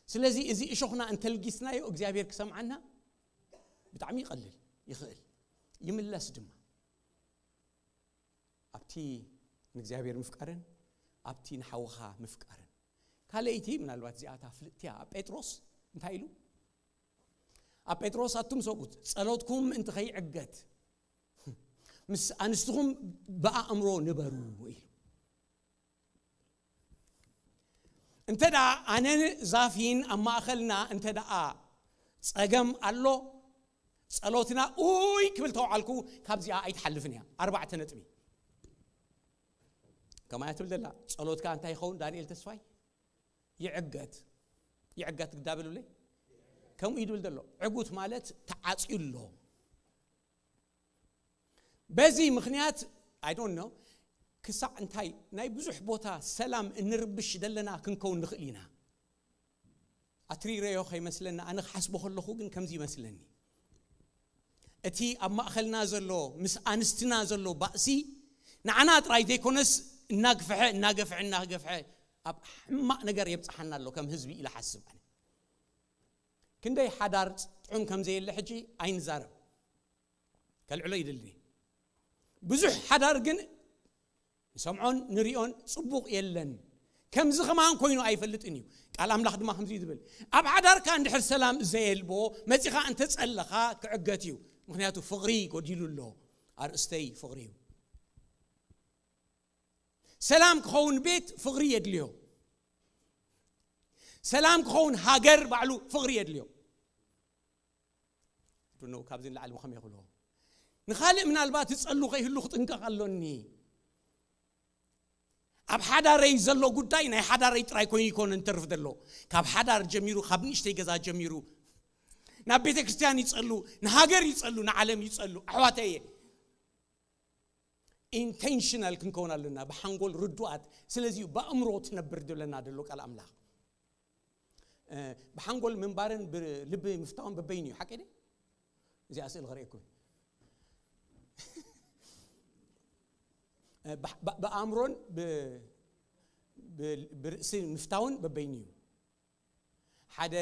ስለዚ እዚ እሾኽና እንተልጊስናዮ እግዚኣብሔር ክሰምዓና ብጣዕሚ ይቐልል፣ ይኽእል፣ ይምለስ ድማ። ኣብቲ ንእግዚኣብሔር ምፍቃርን ኣብቲ ንሓውኻ ምፍቃርን። ካልኣይቲ ምናልባት እዚኣታ ፍልጥቲያ ኣብ ጴጥሮስ እንታይ ኢሉ? ኣብ ጴጥሮስ ኣቱም ሰብኡት ጸሎትኩም ምእንቲ ከይዕገት ምስ ኣንስትኹም ብኣእምሮ ንበሩ ኢሉ። እንተ ደኣ ኣነን ዛፊን ኣብ ማእኸልና እንተ ደኣ ጸገም ኣሎ፣ ጸሎትና ኡይ ክብል ተውዓልኩ፣ ካብዚኣ ኣይትሓልፍን እያ። ኣርባዕተ ነጥቢ። ከማያ ትብል ዘላ ጸሎትካ እንታይ ይኸውን? ዳንኤል ተስፋይ ይዕገት። ይዕገት ግዳ ብሉለይ። ከምኡ እዩ ድብል ዘሎ። ዕጉት ማለት ተዓጽዩ ኣሎ። በዚ ምኽንያት I don't know ክሳዕ እንታይ ናይ ብዙሕ ቦታ ሰላም እንርብሽ ዘለና ክንከውን ንኽእል ኢና። ኣትሪረዮ ከይመስለና፣ ኣነ ክሓስቦ ከለኹ ግን ከምዚ ይመስለኒ። እቲ ኣብ ማእኸልና ዘሎ፣ ምስ ኣንስትና ዘሎ ባእሲ ንዓና ጥራይ ዘይኮነስ እናግፍሐ እናገፍሐ እናገፍሐ ኣብ ሕማቕ ነገር የብፅሓና ኣሎ ከም ህዝቢ ኢለ ሓስብ። ኣነ ክንደይ ሓዳር ጥዑም ከም ዘየለ ሕጂ ኣይንዛረብ፣ ከልዕሎ ይደሊ። ብዙሕ ሓዳር ግን ንሰምዖን ንሪኦን ጽቡቕ የለን። ከምዚ ከማን ኮይኑ ኣይፈልጥን እዩ። ቃል ኣምላኽ ድማ ከምዚ እዩ ዝብል፣ ኣብ ሓዳርካ እንድሕር ሰላም ዘየልቦ መጺኻ እንተጸለኻ ክዕገት እዩ። ምኽንያቱ ፍቕሪ ጎዲሉ ኣሎ። ኣርእስተይ ፍቕሪ እዩ። ሰላም ክኸውን ቤት ፍቕሪ የድልዮ። ሰላም ክኸውን ሃገር ባዕሉ ፍቕሪ የድልዮ። ዱነው ካብዚ ንላዕሊ መኸም የኽብሎ። ንኻልእ ምናልባት ዝጸሉ ከይህሉ ክጥንቀቕ ኣሎኒ። ኣብ ሓዳረይ ዘሎ ጉዳይ ናይ ሓዳረይ ጥራይ ኮይኑ ይኮነ እንትርፍ ዘሎ፣ ካብ ሓዳር ጀሚሩ፣ ካብ ንእሽተይ ገዛ ጀሚሩ ናብ ቤተ ክርስቲያን ይጸሉ፣ ንሃገር ይጸሉ፣ ንዓለም ይጸሉ። ኣሕዋተየ፣ ኢንቴንሽናል ክንከውን ኣለና፣ ብሓንጎል ርዱኣት። ስለዚ እዩ ብኣእምሮ ትነብር ድብለና ዘሎ ቃል ኣምላኽ። እ፣ ብሓንጎል ምንባርን ብልቢ ምፍታውን በበይኑ እዩ። ሓቂ ድዩ? እዚኣ ስእሊ ከርእየኩም። እ፣ ብ-፣ ብ-፣ ብኣእምሮን ብ-፣ ብ-፣ ብርእሲ ምፍታውን በበይኑ እዩ። ሓደ፣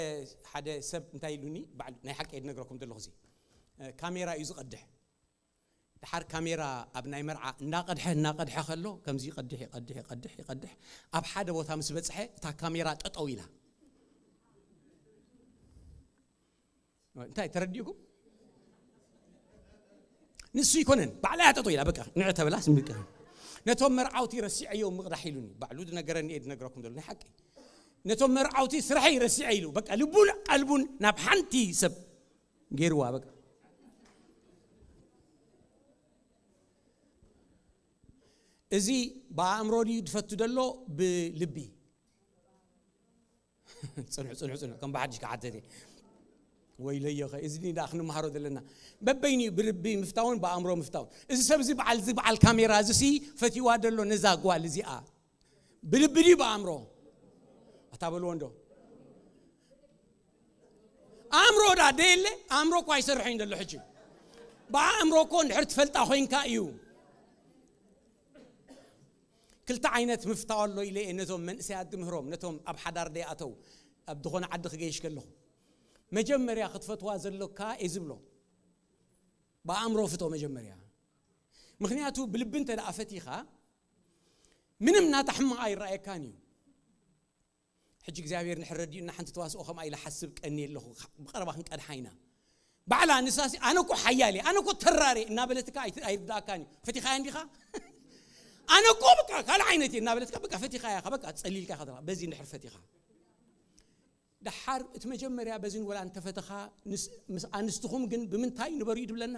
ሓደ ሰብ እንታይ ኢሉኒ፣ ባዕሉ ናይ ሓቂ እየ ዝነግረኩም ዘለኹ። እዚ፣ እ፣ ካሜራ እዩ ዝቐድሕ። ድሓር ካሜራ ኣብ ናይ መርዓ እናቐድሐ፣ እናቐድሐ ከሎ ከምዚ ይቐድሕ፣ ይቐድሕ፣ ይቐድሕ፣ ይቐድሕ። ኣብ ሓደ ቦታ ምስ በጽሐ እታ ካሜራ ጠጠው ኢላ። እንታይ ተረዲእኩም? ንሱ ይኮነን፣ ባዕላ እያ ጠጠው ኢላ፣ በቃ፣ ንዕ ተብላ ስምቀ። ነቶም መርዓውቲ ረሲዐዮም ምቕዳሕ ኢሉኒ፣ ባዕሉ ዝነገረኒ እየ ዝነግረኩም ዘሎ፣ ናይ ሓቂ። ነቶም መርዓውቲ ስርሐይ ረሲዐ ኢሉ፣ በቃ፣ ልቡን ቀልቡን ናብ ሓንቲ ሰብ ገይርዋ፣ በቃ። እዚ ብኣእምሮ ድዩ ድፈቱ ደሎ? ብልቢ። ጽንሑ፣ ጽንሑ፣ ጽንሑ። ከም ብሓድሽ ክሓተት እየ። ወይለዮ ኸ፣ እዚ ድዩ ደኣ ክንመሃሮ ዘለና? በበይኑ እዩ፣ ብልቢ ምፍታውን ብኣእምሮ ምፍታውን። እዚ ሰብ እዚ በዓል፣ እዚ በዓል ካሜራ እዚ ሲ ፈትዋ ደሎ ነዛ ጓል እዚኣ። ብልቢ ድዩ ብኣእምሮ? ኣታ በልዎ እንዶ። ኣእምሮ ዳ ደየለ? ኣእምሮ እኮ ኣይሰርሕን ደሎ ሕጂ። ብኣእምሮ እኮ እንድሕር ትፈልጣ ኮይንካ እዩ። ክልተ ዓይነት ምፍታው ኣሎ ኢለ እየ ነዞም መንእሰያት ዝምህሮም፣ ነቶም ኣብ ሓዳር ደይኣተው፣ ኣብ ዝኾነ ዓዲ ክገይሽ ከለኹ። መጀመርያ ክትፈትዋ ዘሎካ እየ ዝብሎ። ብኣእምሮ ፍቶ መጀመርያ። ምኽንያቱ ብልቢ እንተ ደኣ ፈቲኻ፣ ምንም ናታ ሕማቕ ኣይረኣየካን እዩ። ሕጂ እግዚኣብሔር እንድሕር ረዲኡና ሓንቲ ተዋስኦ ከምኣ ኢለ ሓስብ ቀንየ ኣለኹ። ብቐረባ ክንቀድሓ ኢና። ባዕላ ንሳሲ ኣነ እኮ ሓያል እየ፣ ኣነ እኮ ተራር እየ እናበለትካ ኣይት-፣ ኣይርድኣካን እዩ። ፈቲኻያ እንዲኻ? ኣነ እኮ በቃ ካልእ ዓይነት እየ እናበለትካ በቃ ፈቲኻያ ኢኻ፣ በቃ ጸሊልካ ኢኻ ዘለኻ። በዚ እንድሕር ፈቲኻ። ደሓር እቲ መጀመርያ በዚ ንወላ እንተፈተኻ ንስ-፣ ምስ ኣንስትኹም ግን ብምንታይ ንበሩ እዩ ድብለና?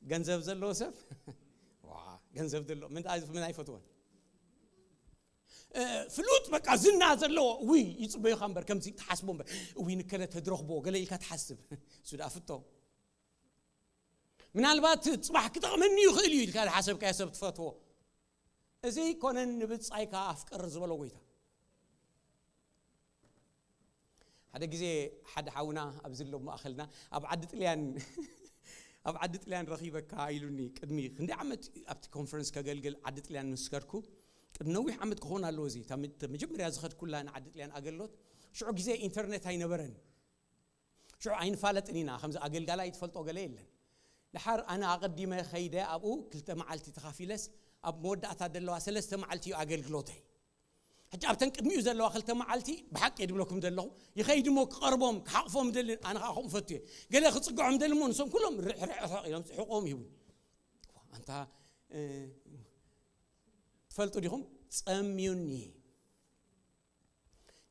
ገንዘብ ዘለዎ ሰብ ዋ፣ ገንዘብ ዘለዎ ምን ኣይ- ምን ኣይፈትወን። እ፣ ፍሉጥ በቃ ዝና ዘለዎ ውይ ይጽበዩኻ እምበር ከምዚ ትሓስቦ እምበር ውይ ንከለ ተድረኽቦ ገለ ኢልካ ትሓስብ። እሱ ደኣ ፍቶ ምናልባት ጽባሕ ክጠቕመኒ ይኽእል እዩ ኢልካ ዝሓሰብካዮ ሰብ ትፈትዎ። እዚ ኮነን ንብጻይካ ኣፍቅር ዝበሎ ጎይታ። ሓደ ግዜ ሓደ ሓውና ኣብዚ ኣሎ ማእኸልና ኣብ ዓዲ ጥልያን ኣብ ዓዲ ጥልያን ረኺበካ ኢሉኒ። ቅድሚ ክንደይ ዓመት ኣብቲ ኮንፈረንስ ከገልግል ዓዲ ጥልያን ምስ ከድኩ ቅድሚ ነዊሕ ዓመት ክኾን ኣለዎ። እዚ እታ መ- መጀመርያ ዝኸድኩላ ንዓዲ ጥልያን ኣገልግሎት ሽዑ ግዜ ኢንተርኔት ኣይነበረን። ሽዑ ኣይንፋለጥን ኢና ከምዚ ኣገልጋላይ ትፈልጦ ገለ የለን። ድሓር ኣነ ኣቐዲመ ኸይደ ኣብኡ ክልተ መዓልቲ ተኻፊለስ ኣብ መወዳእታ ዘለዋ ሰለስተ መዓልቲ እዩ ኣገልግሎተይ። ሕጂ ኣብተን ቅድሚኡ ዘለዋ ክልተ መዓልቲ ብሓቂ እየ ድብለኩም ዘለኹ። ይኸይድ እሞ ክቐርቦም ክሓቕፎም ደሊ ኣነ ከዓ ከምኡ ፈቱ እየ። ገለ ክፅግዖም ደሊ እሞ ንሶም ኩሎም ርሕርሕ ኢሎም ሕቆም ይህቡ። ኣንታ እ፣ ትፈልጡ ዲኹም? ጸምዩኒ።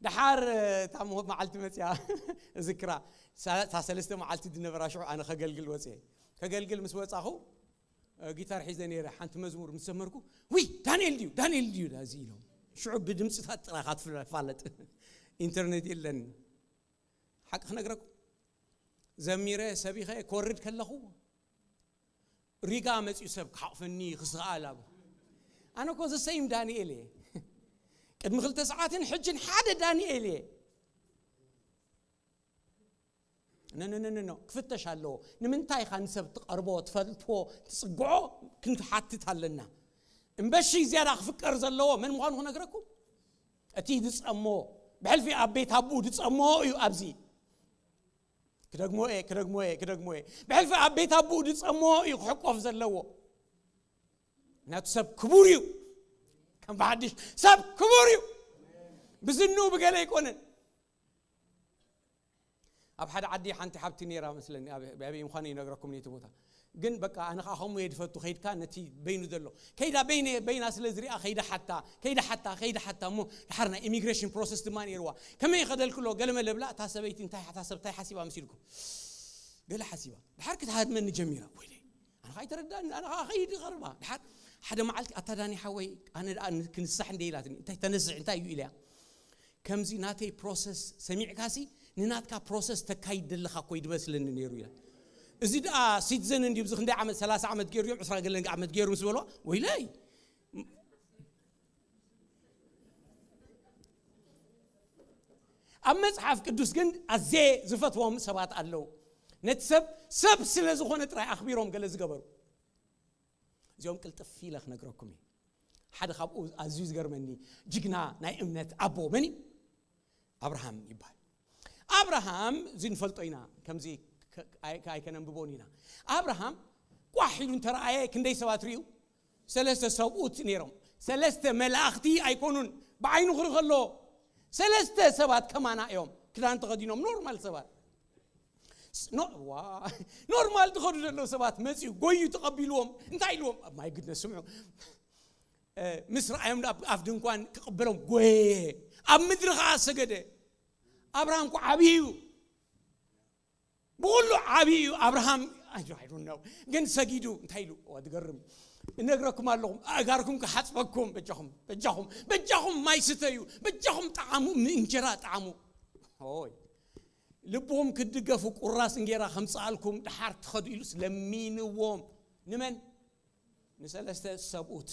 ድሓር እታ ሞ- መዓልቲ መፅያ እዝክራ። ሳ- እታ ሰለስተ መዓልቲ ዝነበራ ሽዑ ኣነ ከገልግል ወፅየ። ከገልግል ምስ ወፃኹ እ፣ ጊታር ሒዘ ነይረ። ሓንቲ መዝሙር ምስ ዘመርኩ ውይ ዳንኤል ድዩ ዳንኤል ድዩ ዳዚ ኢሎም። ሽዑ ብድምፅታት ጥራኻ ትፋለጥ። ኢንተርኔት የለን። ሓቂ ክነግረኩም ዘሚረ ሰቢኸ ክወርድ ከለኹ ሪጋ መፅኡ ሰብ ክሓቕፈኒ ክስኣል ኣብ ኣነ እኮ ዘሰይም ዳንኤል እየ። ቅድሚ ክልተ ሰዓትን ሕጅን ሓደ ዳንኤል እየ። ነነነነኖ ክፍተሽ ኣለዎ። ንምንታይ ኢኻ ንሰብ ትቐርቦ ትፈልጥዎ ትፅግዖ ክንትሓትት ኣለና። እምበሺ ዝያዳ ክፍቀር ዘለዎ መን ምዃኑ ክነግረኩም እቲ ዝፀሞ ብሕልፊ ኣብ ቤት ኣቦኡ ዝፀሞ እዩ። ኣብዚ ክደግሞ እየ ክደግሞ እየ ክደግሞ እየ ብሕልፊ ኣብ ቤት ኣቦኡ ዝፀሞ እዩ ክሕቆፍ ዘለዎ። ናቱ ሰብ ክቡር እዩ። ከም ብሓድሽ ሰብ ክቡር እዩ። ብዝንኡ ብገለ ኣይኮነን። ኣብ ሓደ ዓዲ ሓንቲ ሓብቲ ነይራ መስለኒ። ኣበይ ምዃኑ ይነግረኩም ነቲ ቦታ። ግን በቃ ኣነ ከዓ ከምኡ እየ ዝፈቱ። ከይድካ ነቲ በይኑ ዘሎ ከይዳ በይነ በይና ስለ ዝሪኣ ከይዳ ሓታ ከይዳ ሓታ ከይዳ ሓታ እሞ ድሓር ናይ ኢሚግሬሽን ፕሮሰስ ድማ ነይርዋ። ከመይ ከደልክሎ ገለመለ ብላ እታ ሰበይቲ እንታይ እታ ሰብ እንታይ ሓሲባ መሲልኩም? ገለ ሓሲባ ድሓር ክትሃድመኒ ጀሚራ። ወይለ ኣነ ከዓ ኣይተረዳእኒ። ኣነ ከዓ ከይድ ቀርባ ድሓር ሓደ መዓልቲ ኣታ ዳኒ ሓወይ ኣነ ደኣ ክንሳሕ እንደ ኢላትኒ እንታይ ተነስሕ እንታይ እዩ ኢለያ። ከምዚ ናተይ ፕሮሰስ ሰሚዕካሲ ንናትካ ፕሮሰስ ተካይድ ዘለኻ ኮይ ድመስለኒ ነይሩ ኢላ። እዚ ደኣ ሲቲዘን እንዲ ብዚ ክንደይ ዓመት ሰላሳ ዓመት ገይሩ እዮም ዕስራ ገለን ዓመት ገይሩ ምስ በልዋ ወይለይ። ኣብ መጽሓፍ ቅዱስ ግን ኣዜ ዝፈትዎም ሰባት ኣለዉ። ነቲ ሰብ ሰብ ስለ ዝኾነ ጥራይ ኣኽቢሮም ገለ ዝገበሩ። እዚኦም ቅልጥፍ ኢለ ክነግረኩም እየ። ሓደ ካብኡ ኣዝዩ ዝገርመኒ ጅግና ናይ እምነት ኣቦ መን እዩ? ኣብርሃም ይበሃል። ኣብርሃም እዚ ንፈልጦ ኢና። ከምዚ ከ- ኣይ- ኣይከነንብቦን ኢና። ኣብርሃም ቋሕ ኢሉ እንተረኣየ ክንደይ ሰባት ርእዩ? ሰለስተ ሰብኡት ነይሮም። ሰለስተ መላእኽቲ ኣይኮኑን። ብዓይኑ ክርኢ ከሎ ሰለስተ ሰባት ከማና እዮም። ክዳን ተኸዲኖም ኖርማል ሰባት። ኖ- ዋ- ኖርማል ዝኸዱ ዘለዉ ሰባት መፅኡ ጎዩ ተቐቢልዎም እንታይ ኢልዎም? ማይ ግድነስ ስምዑ። እ፣ ምስ ረኣዮም ኣብ ኣፍ ድንኳን ክቕበሎም ጎየ። ኣብ ምድሪ ከዓ ሰገደ። ኣብርሃም እኮ ዓብዪ እዩ። ብኩሉ ዓብዪ እዩ ኣብርሃም። I don't know። ግን ሰጊዱ እንታይ ኢሉ? ዋ፣ ዝገርም። እነግረኩም ኣለኹም ኣእጋርኩም ክሓፅበኩም በጃኹም በጃኹም በጃኹም ማይ ስተዩ በጃኹም ጣዕሙ እንጀራ ጣዕሙ ሆይ ልብኹም ክትድገፉ ቁራስ እንጌራ ከምፅኣልኩም ድሓር ትኸዱ ኢሉስ ለሚንዎም። ንመን? ንሰለስተ ሰብኡት።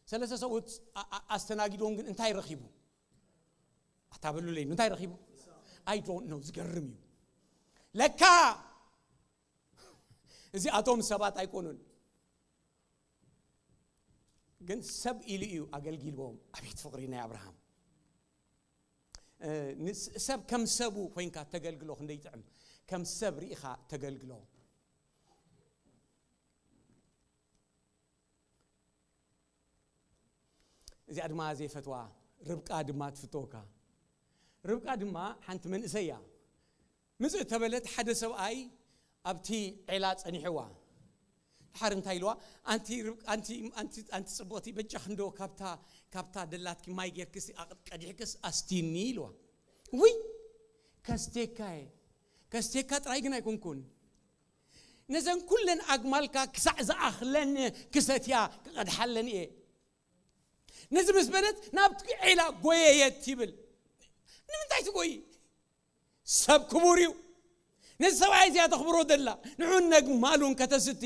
ሰለስተ ሰብኡት ኣ- ኣ- ኣስተናጊድዎም ግን እንታይ ረኺቡ? ኣታበሉለይ እንታይ ረኺቡ? I don't know። ዝገርም እዩ። ለካ እዚኣቶም ሰባት ኣይኮኑን። ግን ሰብ ኢሉ እዩ ኣገልጊልዎም። ኣቤት ፍቕሪ ናይ ኣብርሃም። እ፣ ንስ- ሰብ ከም ሰቡ ኮይንካ ተገልግሎ ክንደይ ይጥዕም። ከም ሰብ ርኢኻ ተገልግሎ። እዚኣ ድማ ዘይፈትዋ ርብቃ ድማ ትፍተወካ። ርብቃ ድማ ሓንቲ መንእሰይ እያ። ምጽእ ተበለት ሓደ ሰብኣይ ኣብቲ ዒላ ጸኒሕዋ። ድሓር እንታይ ኢልዋ? ኣንቲ ርብ- ኣንቲ ኣንቲ ኣንቲ ጽቡቕቲ በጃ ክንዶ ካብታ ካብታ ደላትኪ ማይ ጌርክስ ኣቕ- ቀዲሕክስ ኣስቲኒ ኢልዋ። ውይ ከስቴካ እየ። ከስቴካ ጥራይ ግን ኣይኮንኩን። ነዘን ኩለን ኣግማልካ ክሳዕ ዝኣኽለን ክሰትያ ክቐድሓለን እየ። ነዚ ምስ በለት ናብ ዒላ ጎየየት ይብል። ንምንታይ ትጎይ? ሰብ ክቡር እዩ። ነዚ ሰብኣይ እዚኣ ተኽብሮ ደላ ንዑን ነግማሉን ከተስቲ።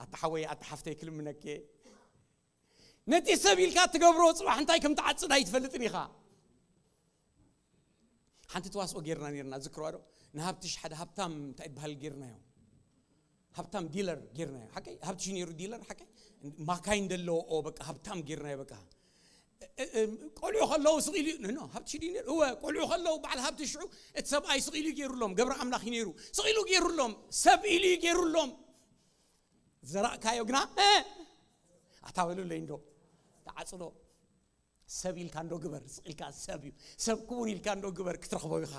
ኣታ ሓወይ፣ ኣታ ሓፍተይ፣ ክልምነኪ እየ። ነቲ ሰብ ኢልካ ትገብሮ ጽባሕ እንታይ ከም ትዓጽድ ኣይትፈልጥን ኢኻ። ሓንቲ ተዋስኦ ጌርና ኔርና፣ ዝክርዋ ዶ? ንሃብትሽ ሓደ ሃብታም እንታይ ይበሃል ጌርናዮ? ሃብታም ዲለር ጌርናዮ። ሓቀይ? ሃብትሽ ነይሩ ዲለር፣ ሓቀይ? ማካይን ደለዎ፣ ኦ፣ በቃ ሃብታም ጌርናዮ፣ በቃ። እ-፣ እ-፣ ቆልዑ ከለዉ ስቕ ኢሉ፣ ኖ፣ ኖ፣ ሃብትሽ ድዩ ነይሩ? እወ፣ ቆልዑ ከለዉ በዓል ሃብቲ ሽዑ እቲ ሰብኣይ ስቕ ኢሉ ገይሩሎም፣ ገብረ ኣምላኽ እዩ ነይሩ። ስቕ ኢሉ ገይሩሎም፣ ሰብ ኢሉ እዩ ገይሩሎም። ዘራእካዮ ግና፣ እ፣ ኣታ በሉለይ እንዶ፣ ተዓጽዶ። ሰብ ኢልካ እንዶ ግበር፣ ስቕ ኢልካ ሰብ እዩ። ሰብ ክቡር ኢልካ እንዶ ግበር፣ ክትረኽቦ ኢኻ።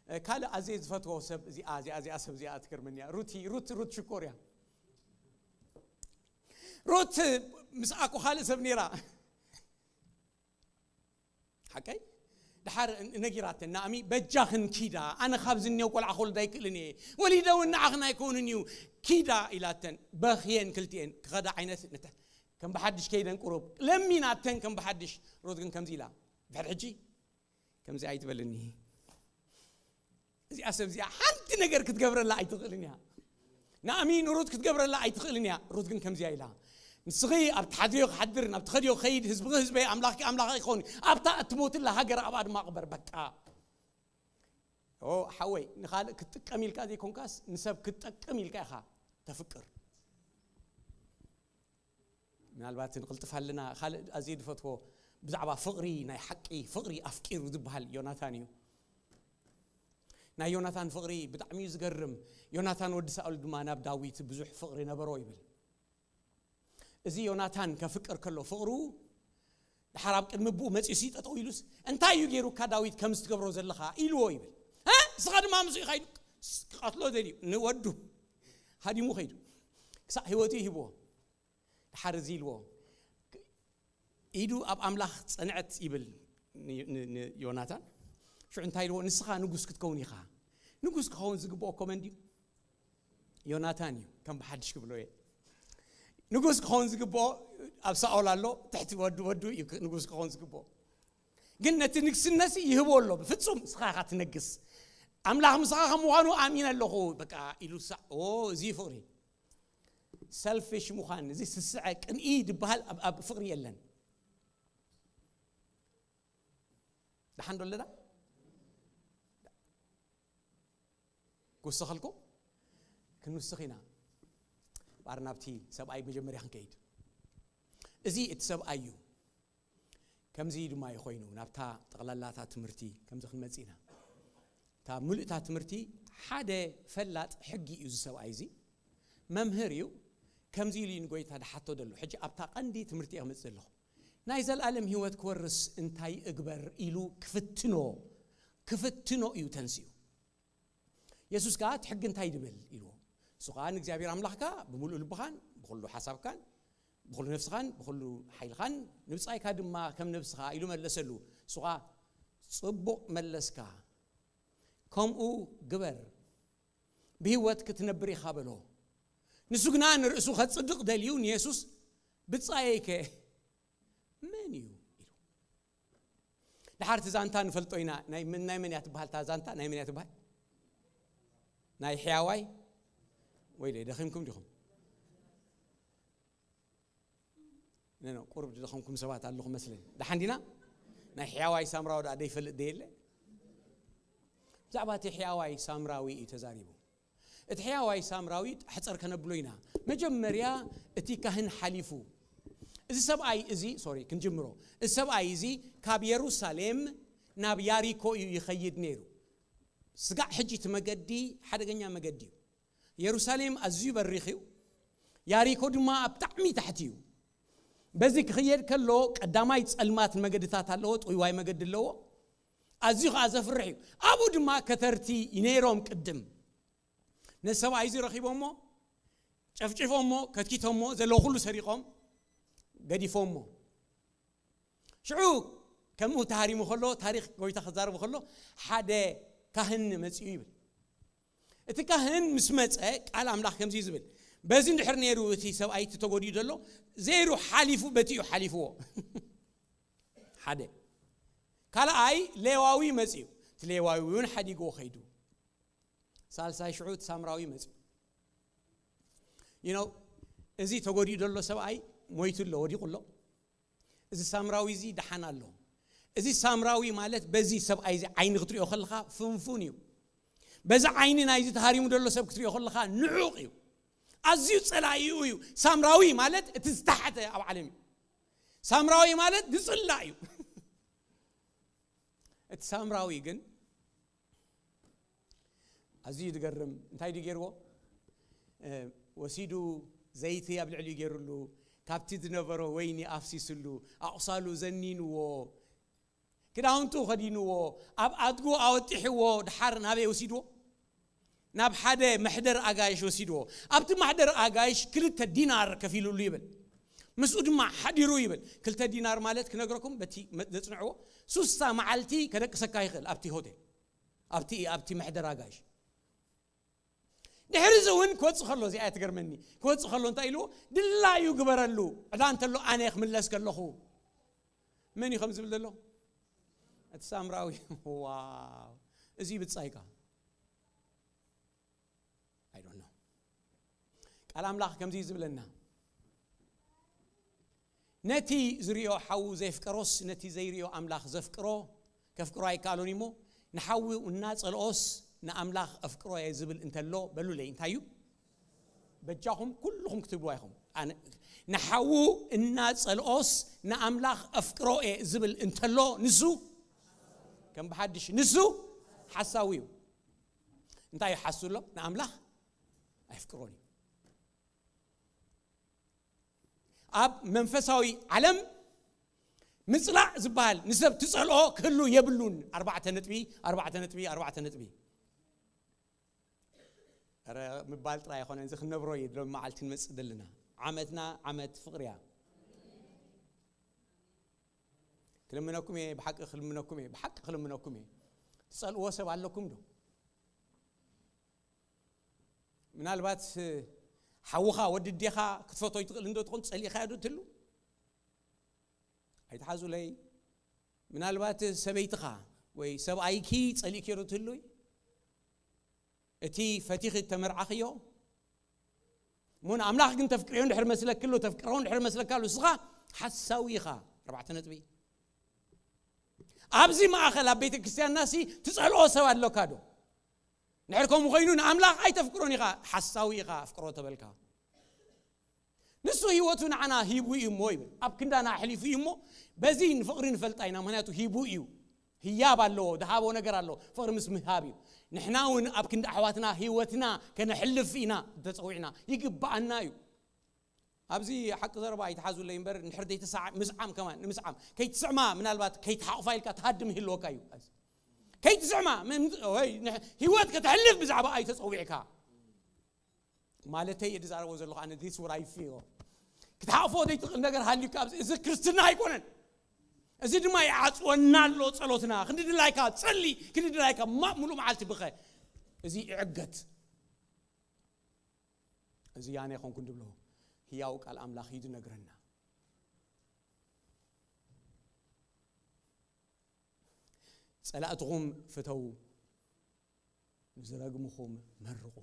እ፣ ካልእ ኣዝየ ዝፈትዎ ሰብ፣ እዚኣ፣ እዚኣ፣ እዚኣ ሰብ እዚኣ ትገርመኒ እያ። ሩቲ፣ ሩት፣ ሩት ሽኮር እያ። ሩት ምስኣ እኮ ካልእ ሰብ ነይራ። ሓቀይ? ድሓር ነጊራተን፣ ናእሚ በጃኽን ኪዳ፣ ኣነ ካብ ዝኔው ቆልዓ ክወልድ ኣይክእልን እየ፣ ወሊደ እውን ንዓኽን ኣይከውንን እዩ፣ ኪዳ ኢላተን፣ በኽየን ክልቲኤን፣ ክኸዳ ዓይነት ነተ-፣ ከም ብሓድሽ ከይደን ቁሩብ ለሚናተን ከም ብሓድሽ። ሩት ግን ከምዚ ኢላ፣ ድሕሪ ሕጂ ከምዚ ኣይትበልኒ። እዚኣ ሰብ እዚኣ ሓንቲ ነገር ክትገብረላ ኣይትኽእልን እያ። ናእሚ ንሩት ክትገብረላ ኣይትኽእልን እያ። ሩት ግን ከምዚኣ ኢላ፣ ንስኺ ኣብ ትሓድርዮ ክሓድር፣ ናብ ትኸድዮ ክኸይድ፣ ህዝብኺ ህዝበይ፣ ኣምላኽኪ ኣምላኸይ ክኸውን፣ ኣብታ እትሞትላ ሃገር ኣብኣ ድማ ቅበር። በቃ። ኦ፣ ሓወይ፣ ንኻልእ ክትጥቀም ኢልካ ዘይኮንካስ፣ ንሰብ ክትጠቅም ኢልካ ኢኻ ተፍቅር። ምናልባት ንቕልጥፍ ኣለና። ካልእ ኣዝየ ዝፈትዎ ብዛዕባ ፍቕሪ፣ ናይ ሓቂ ፍቕሪ ኣፍቂሩ ዝበሃል ዮናታን እዩ። ናይ ዮናታን ፍቕሪ ብጣዕሚ እዩ ዝገርም። ዮናታን ወዲ ሳኦል ድማ ናብ ዳዊት ብዙሕ ፍቕሪ ነበሮ ይብል። እዚ ዮናታን ከፍቅር ከሎ ፍቕሩ ድሓር ኣብ ቅድሚ ብኡ መጺኡሲ ጠጠው ኢሉስ፣ "እንታይ እዩ ገይሩካ ዳዊት ከምዚ ትገብሮ ዘለኻ?" ኢልዎ ይብል። "እ? ንስኻ ድማ ምስኡ ኢኻ?" ኢሉ ክቐትሎ ደልዩ ንወዱ ሃዲሙ ኸይዱ። ክሳዕ ህይወቱ ይህብዎ። ድሓር እዚ ኢልዎ፣ "ኢዱ ኣብ ኣምላኽ ጸንዐት" ይብል ን-፣ ን-፣ ንዮናታን። ሽዑ እንታይ ኢልዎ? "ንስኻ ንጉስ ክትከውን ኢኻ። ንጉስ ክኸውን ዝግብኦ እኮ መን ድዩ? ዮናታን እዩ። ከም ብሓድሽ ክብሎ እየ። ንጉስ ክኸውን ዝግብኦ ኣብ ሳኦል ኣሎ፣ ትሕቲ ወዱ፣ ወዱ እዩ ንጉስ ክኸውን ዝግብኦ። ግን ነቲ ንግስነሲ ይህቦ ኣሎ። ብፍጹም ንስኻ ኢኻ ትነግስ። ኣምላኽ ምሳኻ ከም ምዃኑ ኣሚነ ኣለኹ" በቃ ኢሉ ሳዕ-፣ ኦ፣ እዚ ፍቕሪ። ሰልፊሽ ምዃን፣ እዚ ስስዐ ቅንኢ ዝበሃል ኣብ፣ ኣብ ፍቕሪ የለን። ደሓን ዶ ኣለና? ክውስኸልኩም? ክንውስኽ ኢና። ባር ናብቲ ሰብኣይ መጀመርያ ክንከይድ። እዚ እቲ ሰብኣይ እዩ። ከምዚ ድማ እዩ ኮይኑ፣ ናብታ ጠቕላላታ ትምህርቲ ከምዚ ክንመጽእ ኢና። እታ ምሉእታ ትምህርቲ ሓደ ፈላጥ ሕጊ እዩ እዚ ሰብኣይ እዚ። መምህር እዩ። ከምዚ ኢሉ እዩ ንጎይታ ድሓቶ ደሎ። ሕጂ ኣብታ ቀንዲ ትምህርቲ እየ ክመጽእ ዘለኹ። ናይ ዘለኣለም ህይወት ክወርስ እንታይ እግበር ኢሉ ክፍትኖ፣ ክፍትኖ እዩ ተንስኡ። የሱስ ከኣ እቲ ሕጊ እንታይ ድብል ኢልዎ። እሱ ከኣ ንእግዚኣብሔር ኣምላኽካ ብምሉእ ልብኻን፣ ብኹሉ ሓሳብካን፣ ብኹሉ ነፍስኻን፣ ብኹሉ ሓይልኻን፣ ንብጻይካ ድማ ከም ነብስኻ ኢሉ መለሰሉ። እሱ ከኣ ጽቡቕ መለስካ፣ ከምኡ ግበር፣ ብህይወት ክትነብር ኢኻ በሎ። ንሱ ግና ንርእሱ ከጽድቕ ደልዩ ንየሱስ፣ "ብጻየይከ መን እዩ?" ኢሉ። ድሓር እቲ ዛንታ ንፈልጦ ኢና። ናይ መን፣ ናይ መን እያ ትበሃል እታ ዛንታ? ናይ መን እያ ትበሃል? ናይ ሕያዋይ? ወይለ፣ ደኺምኩም ዲኹም? ነ፣ ነ፣ ቁሩብ ዝደኸምኩም ሰባት ኣለኹም መስለኒ። ደሓን ዲና? ናይ ሕያዋይ ሳምራዊ ደኣ ደይፈልጥ ደየለ? ብዛዕባ እቲ ሕያዋይ ሳምራዊ እዩ ተዛሪቡ። እቲ ሕያዋይ ሳምራዊ ሕጸር ከነብሎ ኢና። መጀመርያ እቲ ካህን ሓሊፉ። እዚ ሰብኣይ እዚ፣ ሶሪ፣ ክንጅምሮ። እዚ ሰብኣይ እዚ ካብ የሩሳሌም ናብ ያሪኮ እዩ ይኸይድ ነይሩ። ስጋዕ ሕጂ እቲ መገዲ ሓደገኛ መገዲ እዩ። የሩሳሌም ኣዝዩ በሪኽ እዩ። ያሪኮ ድማ ኣብ ብጣዕሚ ታሕቲ እዩ። በዚ ክኽየድ ከሎ ቀዳማይ ጸልማት መገድታት ኣለዎ፣ ጥውይዋይ መገዲ ኣለዎ። ኣዝዩ ኸዓ ዘፍርሕ እዩ። ኣብኡ ድማ ከተርቲ ነይሮም ቅድም። ነዚ ሰብኣይ እዚ ረኺቦሞ፣ ጨፍጭፎሞ፣ ከትኪቶሞ፣ ዘለዎ ኩሉ ሰሪቖም፣ ገዲፎሞ። ሽዑ ከምኡ ተሃሪሙ ከሎ፣ ታሪኽ ጎይታ ክዛረቡ ከሎ፣ ሓደ ካህን መጺኡ ይብል። እቲ ካህን ምስ መጸ ቃል ኣምላኽ ከምዚ እዩ ዝብል፣ በዚ እንድሕር ነይሩ እቲ ሰብኣይ እቲ ተጎዲኡ ዘሎ ዘይሩ ሓሊፉ በቲ እዩ ሓሊፍዎ። ሓደ። ካልኣይ ሌዋዊ መጽዩ፣ እቲ ሌዋዊ እውን ሓዲግዎ ኸይዱ። ሳልሳይ ሽዑ እቲ ሳምራዊ መጽዩ። You know፣ እዚ ተጎዲኡ ዘሎ ሰብኣይ ሞይቱ ኣሎ፣ ወዲቑ ኣሎ። እዚ ሳምራዊ እዚ ደሓን ኣሎ። እዚ ሳምራዊ ማለት በዚ ሰብኣይ እዚ ዓይኒ ክትሪኦ ከለኻ ፍንፉን እዩ። በዚ ዓይኒ ናይዚ ተሃሪሙ ዘሎ ሰብ ክትሪኦ ከለኻ ንዑቕ እዩ። ኣዝዩ ጸላኢኡ እዩ። ሳምራዊ ማለት እቲ ዝተሓተ ኣብ ዓለም እዩ። ሳምራዊ ማለት ዝጽላእ እዩ። እቲ ሳምራዊ ግን ኣዝዩ ዝገርም፣ እንታይ ድዩ ገይርዎ? እ፣ ወሲዱ ዘይቲ ኣብ ልዕሊኡ ገይሩሉ፣ ካብቲ ዝነበሮ ወይኒ ኣፍሲስሉ፣ ኣቑሳሉ ዘኒንዎ፣ ክዳውንቱ ከዲንዎ፣ ኣብ ኣድጉ ኣወጢሕዎ፣ ድሓር ናበይ ወሲድዎ? ናብ ሓደ መሕደር ኣጋይሽ ወሲድዎ። ኣብቲ ማሕደር ኣጋይሽ ክልተ ዲናር ከፊሉሉ ይብል። ምስኡ ድማ ሓዲሩ ይብል። ክልተ ዲናር ማለት ክነግረኩም፣ በቲ መ-፣ ዘጽንዕዎ፣ ሱሳ መዓልቲ ከደቅሰካ ይኽእል ኣብቲ ሆቴል፣ ኣብቲ፣ ኣብቲ መሕደር ኣጋይሽ። ድሕሪ እዚ እውን ክወጽእ ከሎ፣ እዚኣ እያ ትገርመኒ፣ ክወጽእ ከሎ እንታይ ኢልዎ? ድላዩ ግበረሉ፣ ዕዳ እንተሎ ኣነ ክምለስ ከለኹ። መን እዩ ከም ዝብል ዘሎ? እቲ ሳምራዊ። ዋው! እዚ ብጻይካ። I don't know። ቃል ኣምላኽ ከምዚ እዩ ዝብለና። ነቲ ዝሪኦ ሓዉ ዘየፍቀሮስ፣ ነቲ ዘይሪኦ ኣምላኽ ዘፍቅሮ፣ ከፍቅሮ ኣይከኣሎን እሞ፣ ንሓዉ እናጸልኦስ ንኣምላኽ ኣፍቅሮ እየ ዝብል እንተሎ፣ በሉለይ፣ እንታይ እዩ? በጃኹም ኩልኹም ክትብሉ ኣይኹም። ኣነ፣ ንሓዉ እናጸልኦስ ንኣምላኽ ኣፍቅሮ እየ ዝብል እንተሎ፣ ንሱ ከም ብሓድሽ፣ ንሱ ሓሳዊ እዩ። እንታይ እዩ ሓሱ ኣሎ? ንኣምላኽ ኣይፍቅሮን እዩ። ኣብ መንፈሳዊ ዓለም ምጽላእ ዝበሃል፣ ንሰብ ትጸልኦ ክህሉ የብሉን። ኣርባዕተ ነጥቢ፣ ኣርባዕተ ነጥቢ፣ ኣርባዕተ ነጥቢ። ኧረ ምባል ጥራይ ኣይኮነን፣ እዚ ክንነብሮ እዩ። ሎም መዓልቲ ንመጽእ ዘለና ዓመትና ዓመት ፍቕሪ እያ። ክልምነኩም እየ፣ ብሓቂ ክልምነኩም እየ፣ ብሓቂ ክልምነኩም እየ። ትጸልእዎ ሰብ ኣለኩም ዶ? ምናልባት ሓውኻ፣ ወዲ ኣዴኻ ክትፈቶ ይትኽእል እንዶ ትኾን፣ ጸሊእኻዮ ዶ ትህሉ? ኣይትሓዙለይ። ምናልባት ሰበይትኻ ወይ ሰብኣይኪ ጸሊእክዮ ዶ ትህሉይ? እቲ ፈቲኺ እተመርዓኽዮ እሞ ንኣምላኽ ግን ተፍቅርዮ እንድሕር መስለኪ ኣሎ፣ ተፍቅሮ እንድሕር መስለካ ኣሎ፣ ንስኻ ሓሳዊ ኢኻ። ኣርባዕተ ነጥቢ። ኣብዚ ማእኸል ኣብ ቤተ ክርስቲያንና ሲ ትጸልኦ ሰብ ኣለካ ዶ? እንድሕር ከምኡ ኮይኑ ንኣምላኽ ኣይተፍቅሮን ኢኻ፣ ሓሳዊ ኢኻ፣ ኣፍቅሮ ተበልካ። ንሱ ህይወቱ ንዓና ሂቡ እዩ እሞ ይብል። ኣብ ክንዳና ኣሕሊፉ እዩ እሞ፣ በዚ ንፍቕሪ ንፈልጣ ኢና፣ ምኽንያቱ ሂቡ እዩ። ህያብ ኣለዎ፣ ዝሃቦ ነገር ኣሎ። ፍቕሪ ምስ ምሃብ እዩ። ንሕና እውን ኣብ ክንዲ ኣሕዋትና ህይወትና ከነሕልፍ ኢና ተጸዊዕና፣ ይግብኣና እዩ። ኣብዚ ሓቂ ዘረባ ኣይትሓዙለይ እምበር፣ እንድሕር ዘይተሳዕ-፣ ምስዓም ከማን፣ ንምስዓም። ከይትስዕማ፣ ምናልባት ከይትሓቑፋ ኢልካ ትሃድም ይህልወካ እዩ። ከይትስዕማ፣ ምን-፣ ወይ ንሕ-፣ ህይወት ከተሕልፍ ብዛዕባ ኣዩ ተጸዊዕካ። ማለተይ እየ ዝዛረቦ ዘለኹ ኣነ፣ this what I feel። ክትሓቕፎ ዘይትኽእል ነገር ሃልዩካ ኣብዚ፣ እዚ ክርስትና ኣይኮነን። እዚ ድማ ይዓጽወና ኣሎ ጸሎትና። ክንዲ ድላይካ ጸሊ፣ ክንዲ ድላይካ ማ-፣ ሙሉእ መዓልቲ ብኸ። እዚ ይዕገት። እዚ ያነ ይኾንኩን ድብሎ። ህያው ቃል ኣምላኽ እዩ ዝነግረና። ጸላእትኹም ፍተዉ፣ ንዝረግምኹም መርቑ።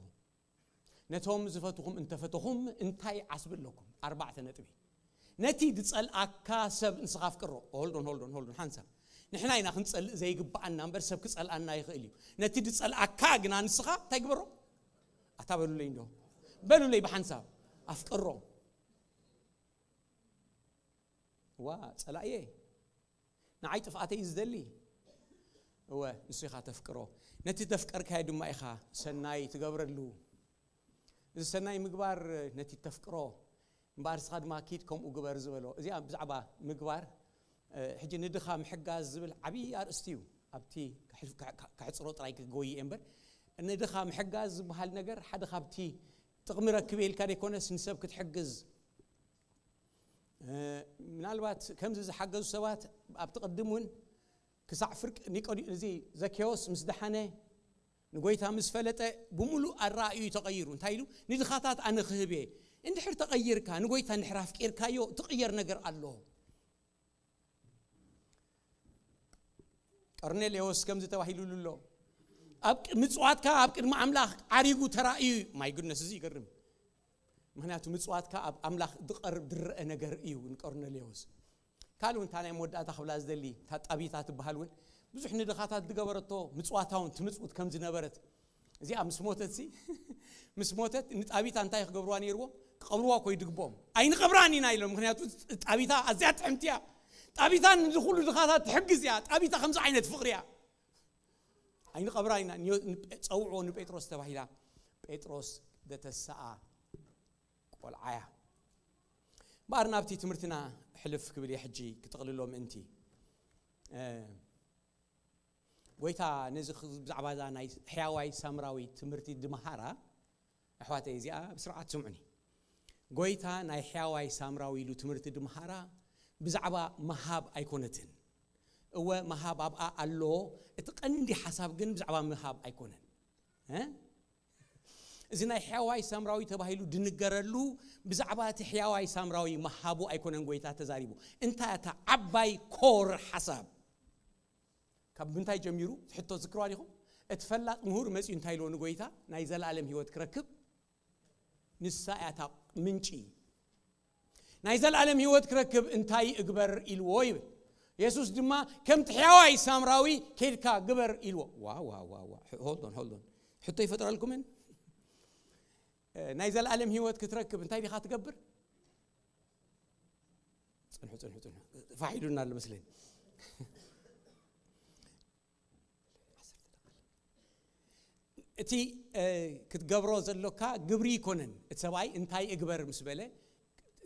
ነቶም ዝፈትኹም እንተፈተኹም እንታይ ዓስቢ ኣለኩም? ኣርባዕተ ነጥቢ። ነቲ ዝጸልኣካ ሰብ ንስኻ ኣፍቅሮ። ሆልዶን፣ ሆልዶን፣ ሆልዶን፣ ሓንሳብ። ንሕና ኢና ክንጸልእ ዘይግብኣና እምበር ሰብ ክጸልኣና ይኽእል እዩ። ነቲ ዝጸልኣካ ግና ንስኻ እንታይ ግበሮ? ኣታ በሉለይ እንዶ። በሉለይ ብሓንሳብ። ኣፍቅሮ። ዋ፣ ጸላእየ። ንዓይ ጥፍኣተይ ዝደሊ። እወ፣ ንሱ ኢኻ ተፍቅሮ። ነቲ ዘፍቀርካዮ ድማ ኢኻ ሰናይ ትገብረሉ። እዚ ሰናይ ምግባር ነቲ ተፍቅሮ፣ እምበኣር ንስኻ ድማ ኪድ ከምኡ ግበር ዝበሎ። እዚኣ ብዛዕባ ምግባር፣ እ፣ ሕጂ ንድኻ ምሕጋዝ ዝብል ዓብዪ ኣርእስቲ እዩ። ኣብቲ ከሕ-፣ ከ-፣ ከ-፣ ከሕጽሮ ጥራይ ክጎይ እየ እምበር፣ ንድኻ ምሕጋዝ ዝበሃል ነገር ሓደ ካብቲ ጥቕሚ ረክብ ኢልካ ዘይኮነስ ንሰብ ክትሕግዝ። እ፣ ምናልባት ከምዚ ዝሓገዙ ሰባት ኣብቲ ቅድም እውን ክሳዕ ፍርቂ ኒቆዲ-፣ እዚ ዘኬዎስ ምስ ደሓነ ንጎይታ ምስ ፈለጠ ብምሉእ ኣረኣእዩ ተቐይሩ። እንታይ ኢሉ? ንድኻታት ኣነ ክህብ እየ። እንድሕር ተቐይርካ፣ ንጎይታ እንድሕር ኣፍቂርካዮ፣ ትቕየር ነገር ኣሎ። ቀርኔሌዎስ ከምዚ ተባሂሉሉ ኣሎ። ኣብ ቅ- ምጽዋትካ ኣብ ቅድሚ ኣምላኽ ዓሪጉ ተራእዩ። My goodness፣ እዚ ይገርም። ምክንያቱ ምጽዋትካ ኣብ ኣምላኽ ዝቐርብ ዝረአ ነገር እዩ። ንቀርኔሌዎስ ካልእ እውን እታ ናይ መወዳእታ ክብላ ዝደሊ፣ እታ ጣቢታ ትበሃል እውን ብዙሕ ንድኻታት ዝገበረቶ፣ ምጽዋታ እውን ትምጽውት ከም ዝነበረት፣ እዚኣ ምስ ሞተት ሲ ምስ ሞተት ንጣቢታ እንታይ ክገብርዋ ነይርዎም? ክቐብርዋ እኮ ይድግቦም። ኣይንቐብራን ኢና ኢሎም። ምክንያቱ ጣቢታ ኣዝያ ጥዕምቲ እያ። ጣቢታ ንዚ ኩሉ ድኻታት ትሕግዝ እያ። ጣቢታ ከምዚ ዓይነት ፍቕሪ እያ። ኣይንቐብራን ኢና። ንዮ- ንጴ- ጸውዕዎ ንጴጥሮስ ተባሂላ። ጴጥሮስ ዘተሰኣ ቆልዓ እያ። እምበኣር ናብቲ ትምህርትና ሕልፍ ክብል እየ ሕጂ ክጥቕልሎ ምእንቲ። እ፣ ጎይታ ነዚ ኽ- ብዛዕባ እዛ ናይ ሕያዋይ ሳምራዊ ትምህርቲ ድምሃራ፣ ኣሕዋተይ፣ እዚኣ ብስርዓት ስምዑኒ። ጎይታ ናይ ሕያዋይ ሳምራዊ ኢሉ ትምህርቲ ድምሃራ ብዛዕባ ምሃብ ኣይኮነትን። እወ፣ ምሃብ ኣብኣ ኣሎ፣ እቲ ቀንዲ ሓሳብ ግን ብዛዕባ ምሃብ ኣይኮነን። እ? እዚ ናይ ሕያዋይ ሳምራዊ ተባሂሉ ድንገረሉ ብዛዕባ እቲ ሕያዋይ ሳምራዊ ምሃቡ ኣይኮነን ጎይታ ተዛሪቡ። እንታይ እታ ዓባይ ኮር ሓሳብ? ካብ ምንታይ ጀሚሩ? ሕቶ ዝክርዋ ዲኹም? እቲ ፈላጥ ምሁር መጺኡ እንታይ ኢልዎ ንጎይታ? ናይ ዘለኣለም ህይወት ክረክብ ንሳ እያ እታ ምንጪ። ናይ ዘለኣለም ህይወት ክረክብ እንታይ እግበር ኢልዎ ይብል። የሱስ ድማ ከምቲ ሕያዋይ ሳምራዊ ኬድካ ግበር ኢልዎ። ዋ ዋ ዋ ዋ። ሆልዶን ሆልዶን። ሕቶ ይፈጥረልኩምን? እ፣ ናይ ዘለኣለም ህይወት ክትረክብ እንታይ ዲኻ ትገብር? ጽንሑ ጽንሑ ጽንሑ። ፋሒዱና ኣሎ መስለኒ። እቲ እ፣ ክትገብሮ ዘሎካ ግብሪ ይኮነን። እቲ ሰብኣይ እንታይ እግበር ምስ በለ፣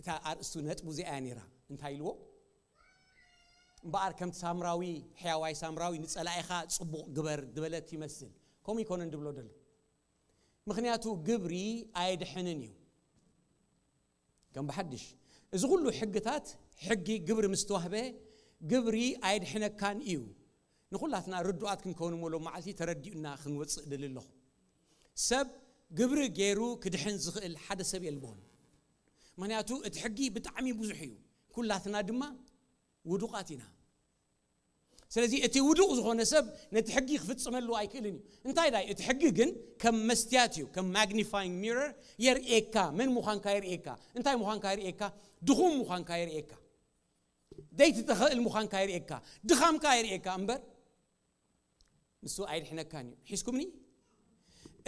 እታ ኣርእስቱ ነጥቡ እዚኣ እያ ነይራ። እንታይ ኢልዎ? እምበኣር ከምቲ ሳምራዊ፣ ሕያዋይ ሳምራዊ ንጸላኢኻ ጽቡቕ ግበር ዝበለት ይመስል። ከምኡ ይኮነን ድብሎ ደሎ። ምክንያቱ ግብሪ ኣየድሕንን እዩ። ከም ብሓድሽ፣ እዚ ኩሉ ሕግታት፣ ሕጊ ግብሪ ምስ ተዋህበ፣ ግብሪ ኣየድሕነካን እዩ። ንኹላትና ርዱኣት ክንከውን እሞ ሎም መዓልቲ ተረዲኡና ክንወጽእ ድል ኣለኹ። ሰብ ግብሪ ገይሩ ክድሕን ዝኽእል ሓደ ሰብ የልቦን። ምክንያቱ እቲ ሕጊ ብጣዕሚ ብዙሕ እዩ። ኩላትና ድማ ውዱቓት ኢና። ስለዚ እቲ ውዱቕ ዝኾነ ሰብ ነቲ ሕጊ ክፍጽመሉ ኣይክእልን እዩ። እንታይ ዳይ? እቲ ሕጊ ግን ከም መስትያት እዩ፣ ከም ማግኒፋይንግ ሚረር የርእየካ፣ መን ምዃንካ የርእየካ። እንታይ ምዃንካ የርእየካ? ድኹም ምዃንካ የርእየካ። ዘይትተኽእል ምዃንካ የርእየካ። ድኻምካ የርእየካ እምበር ንሱ ኣይድሕነካን እዩ። ሒዝኩምኒ?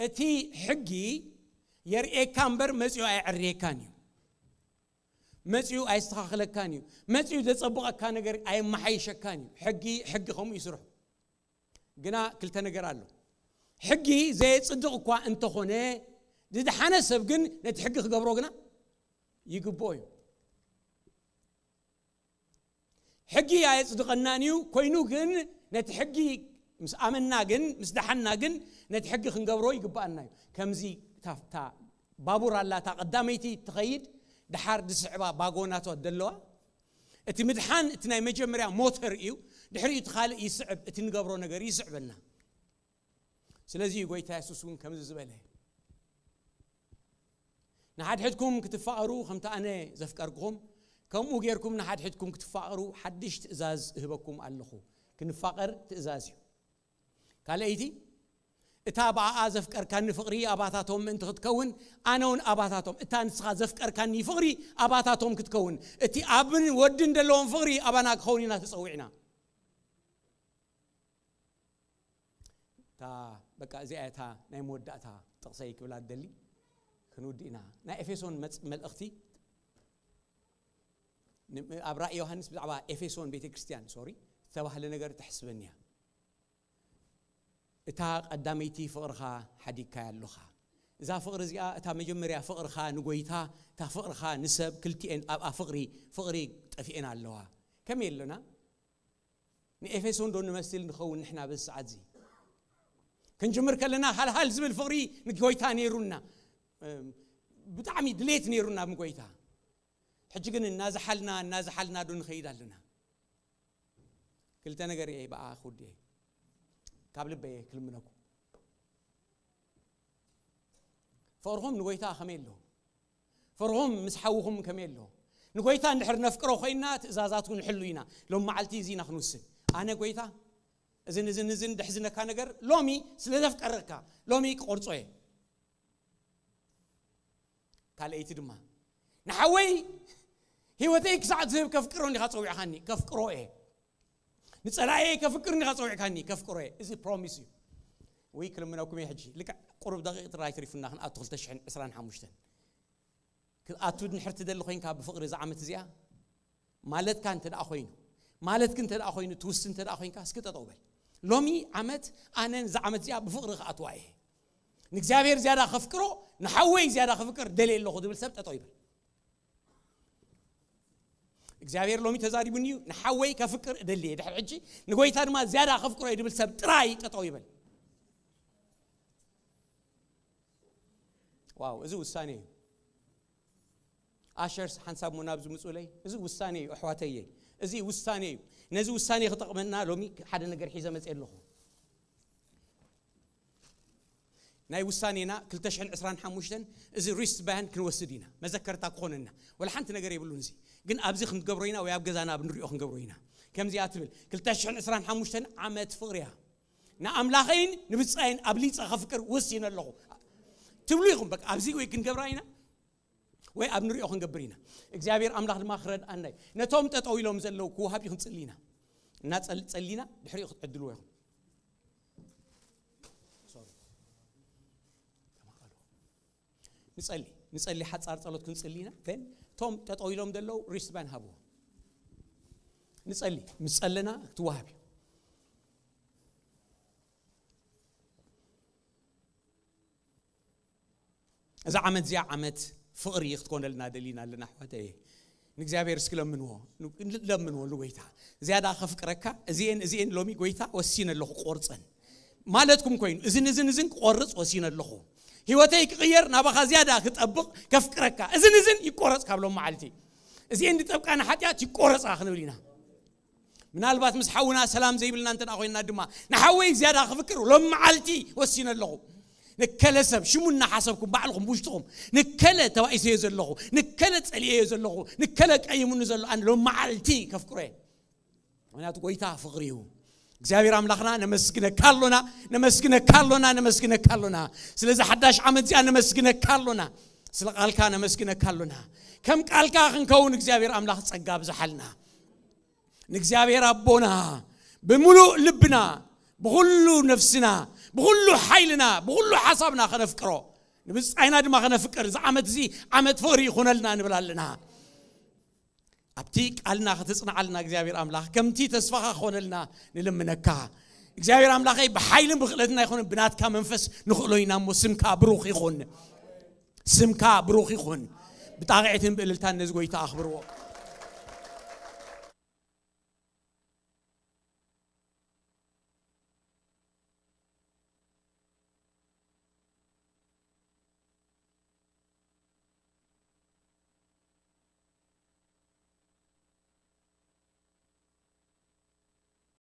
እቲ ሕጊ የርእየካ እምበር መጺኡ ኣየዕርየካን እዩ። መጺኡ ኣየስተኻኽለካን እዩ። መጺኡ ዘጸብቐካ ነገር ኣየመሓይሸካን እዩ። ሕጊ፣ ሕጊ ከምኡ ይስርሑ። ግና ክልተ ነገር ኣሎ። ሕጊ ዘየጽድቕ እኳ እንተኾነ፣ ዝደሓነ ሰብ ግን ነቲ ሕጊ ክገብሮ ግና ይግብኦ እዩ። ሕጊ ኣየጽድቐናን እዩ። ኮይኑ ግን ነቲ ሕጊ ምስ ኣመና ግን፣ ምስ ደሓና ግን፣ ነቲ ሕጊ ክንገብሮ ይግብኣና እዩ። ከምዚ እታ፣ እታ ባቡር ኣላ፣ እታ ቀዳመይቲ ትኸይድ፣ ደሓር ዝስዕባ ባጎናት ደለዋ። እቲ ምድሓን እቲ ናይ መጀመርያ ሞተር እዩ። ድሕሪኡ እቲ ካልእ ይስዕብ፣ እቲ ንገብሮ ነገር ይስዕበና። ስለዚ እዩ ጎይታ የሱስ እውን ከምዚ ዝበለ፣ ንሓድሕድኩም ክትፋቐሩ ከምቲ ኣነ ዘፍቀርኩኹም፣ ከምኡ ጌርኩም ንሓድሕድኩም ክትፋቐሩ ሓድሽ ትእዛዝ እህበኩም ኣለኹ። ክንፋቐር ትእዛዝ እዩ። ካልኣይቲ፣ እታ ብኣኣ ዘፍቀርካኒ ፍቕሪ ኣባታቶም ምእንቲ ክትከውን፣ ኣነ እውን ኣባታቶም። እታ ንስኻ ዘፍቀርካኒ ፍቕሪ ኣባታቶም ክትከውን፣ እቲ ኣብን ወድን ዘለዎም ፍቕሪ ኣባና ክኸውን ኢና ተጸዊዕና። እታ በቃ እዚኣ እታ ናይ መወዳእታ ጥቕሰይ ክብላ ዝደሊ፣ ክንውድእ ኢና። ናይ ኤፌሶን መጽ-፣ መልእኽቲ ን-፣ ኣብ ራእይ ዮሃንስ ብዛዕባ ኤፌሶን ቤተ ክርስቲያን፣ ሶሪ፣ ዝተባህለ ነገር ተሕስበኒ እያ። እታ ቀዳመይቲ ፍቕርኻ ሓዲግካያ ኣለኻ። እዛ ፍቕሪ እዚኣ፣ እታ መጀመርያ ፍቕርኻ ንጎይታ፣ እታ ፍቕርኻ ንሰብ፣ ክልቲኤን ኣብኣ ፍቕሪ፣ ፍቕሪ ጠፊኤን ኣለዋ። ከመይ ኣሎና? ንኤፌሶን ዶ ንመስል ንኸውን ንሕና በዚ ሰዓት እዚ? ክንጅምር ከለና ሃልሃል ዝብል ፍቕሪ ንጎይታ ነይሩና። እም፣ ብጣዕሚ ድሌት ነይሩና ብጎይታ። ሕጂ ግን እናዝሓልና፣ እናዝሓልና ዶ ንኸይድ ኣለና? ክልተ ነገር እየ ብኣ ክውድእ እየ። ካብ ልበይ እየ ክልምነኩም። ፍቕርኹም ንጎይታ ከመይ ኣሎ? ፍቕርኹም ምስ ሓውኹም ከመይ ኣሎ? ንጎይታ እንድሕር ነፍቅሮ ኮይና ትእዛዛቱ ንሕሉ ኢና። ሎም መዓልቲ እዚ ኢና ክንውስን። ኣነ ጎይታ እዝን እዝን እዝን ደሕዝነካ ነገር ሎሚ ስለ ዘፍቀረካ ሎሚ ክቆርጾ እየ። ካልኣይቲ ድማ ንሓወይ ህይወተይ ክሳዕ ዝህብ ከፍቅሮ እንዲኻ ጸዊዕካኒ፣ ከፍቅሮ እየ። ንጸላእየ ከፍቅር እንዲኻ ጸዊዕካኒ፣ ከፍቅሮ እየ። እዚ ፕሮሚስ እዩ። ወይ ክልምነኩም እየ ሕጂ። ልክዕ ቁሩብ ደቂቕ ጥራይ ተሪፉና ክንኣቱ ክልተ ሽሕን ዕስራን ሓሙሽተን። ክትኣቱ ድንሕር ትደሊ ኮይንካ ብፍቕሪ እዛ ዓመት እዚኣ ማለትካ እንተ ደኣ ኮይኑ፣ ማለትክ እንተ ደኣ ኮይኑ፣ ትውስን እንተ ደኣ ኮይንካ፣ እስኪ ጠጠው በል። ሎሚ ዓመት ኣነ እዛ ዓመት እዚኣ ብፍቕሪ ክኣትዋ እየ። ንእግዚኣብሔር ዝያዳ ከፍቅሮ፣ ንሓወይ ዝያዳ ከፍቅር ደልየ ኣለኹ ዝብል ሰብ ጠጠው ይበል። እግዚኣብሔር ሎሚ ተዛሪቡኒ እዩ፣ ንሓወይ ከፍቅር እደሊ እየ። ድሕሪ ሕጂ ንጎይታ ድማ ዝያዳ ከፍቅሮ እየ ዝብል ሰብ ጥራይ ጠጠው ይበል። ዋው፣ እዚ ውሳኔ እዩ። ኣሸርስ ሓንሳብ ሞ ናብዚ ምጹለይ። እዚ ውሳኔ እዩ ኣሕዋተየ፣ እዚ ውሳኔ እዩ። ነዚ ውሳኔ ክጠቕመና ሎሚ ሓደ ነገር ሒዘ መጽእ ኣለኹ። ናይ ውሳኔና ክልተ ሽሕን ዕስራን ሓሙሽተን እዚ ሪስት ባንድ ክንወስድ ኢና። መዘከርታ ክኾነና ወላ ሓንቲ ነገር የብሉን። እዚ ግን ኣብዚ ክንገብሮ ኢና ወይ ኣብ ገዛና ኣብ ንሪኦ ክንገብሮ ኢና። ከምዚኣ ትብል፣ ክልተ ሽሕን ዕስራን ሓሙሽተን ዓመት ፍቕሪ እያ። ንኣምላኸይን ንብጻይን ኣብሊጸ ከፍቅር ወሲነ ኣለኹ ትብሉ ኢኹም። በቃ ኣብዚ ወይ ክንገብራ ኢና ወይ ኣብ ንሪኦ ክንገብር ኢና። እግዚኣብሔር ኣምላኽ ድማ ክረድኣና እዩ። ነቶም ጠጠው ኢሎም ዘለዉ ክወሃብ እዩ ክንጽሊ ኢና። እና ጸል- ጸሊና ድሕሪኡ ክትዕድልዎ ኢኹም። ሶሪ። ንጸሊ፣ ንጸሊ፣ ሓጻር ጸሎት ክንጽሊ ኢና። ን ቶም ጠጠው ኢሎም ዘለዉ ሪስባን ሃብዎ። ንጸሊ፣ ምስ ጸለና ክትወሃብ እዩ። እዛ ዓመት እዚኣ ዓመት ፍቕሪ ክትኮነልና ደሊና ኣለና ኣሕዋተየ። ንእግዚኣብሔር እስኪ ለምንዎ፣ ለምንዎ ንጎይታ ዝያዳ ከፍቅረካ። እዚኤን እዚኤን ሎሚ ጎይታ ወሲነ ኣለኹ ክቆርፀን ማለትኩም ኮይኑ፣ እዝን እዝን እዝን ክቆርፅ ወሲነ ኣለኹ። ህይወተይ ክቕየር፣ ናባኻ ዝያዳ ክጠብቕ፣ ከፍቅረካ። እዝን እዝን ይቆረፅ ካብ ሎም መዓልቲ። እዚኤን ዝጠብቃ ንሓጢኣት ይቆረፃ ክንብል ኢና። ምናልባት ምስ ሓውና ሰላም ዘይብልና እንተ ደኣ ኮይንና ድማ ንሓወይ ዝያዳ ክፍቅር ሎም መዓልቲ ወሲነ ኣለኹ። ንከለ ሰብ ሽሙ እናሓሰብኩም ባዕልኹም ውሽጥኹም ንከለ ተባኢሰዮ ዘለኹ፣ ንከለ ጸሊኤዮ ዘለኹ፣ ንከለ ቀይሙኒ ዘሎ ኣነ ሎም መዓልቲ ከፍቅሮ እየ። ምክንያቱ ጎይታ ፍቕሪ እዩ። እግዚኣብሔር ኣምላኽና ነመስግነካ ኣሎና፣ ነመስግነካ ኣሎና፣ ነመስግነካ ኣሎና። ስለዚ ሓዳሽ ዓመት እዚኣ ነመስግነካ ኣሎና። ስለ ቃልካ ነመስግነካ ኣሎና። ከም ቃልካ ክንከውን እግዚኣብሔር ኣምላኽ ጸጋ ብዝሓልና። ንእግዚኣብሔር ኣቦና ብምሉእ ልብና፣ ብኹሉ ነፍስና፣ ብኹሉ ሓይልና፣ ብኹሉ ሓሳብና ከነፍቅሮ፣ ንብጻይና ድማ ከነፍቅር፣ እዚ ዓመት እዚ ዓመት ፍቕሪ ይኹነልና ንብል ኣለና። ኣብቲ ቃልና ከተጽንዓልና እግዚኣብሔር ኣምላኽ፣ ከምቲ ተስፋኻ ክኾነልና ንልምነካ። እግዚኣብሔር ኣምላኸይ፣ ብሓይልን ብኽእለትና ኣይኮነን፣ ብናትካ መንፈስ ንኽእሎ ኢና እሞ፣ ስምካ ብሩኽ ይኹን። ስምካ ብሩኽ ይኹን። ብጣቕዒትን ብእልልታን ነዚ ጎይታ ኣኽብርዎ።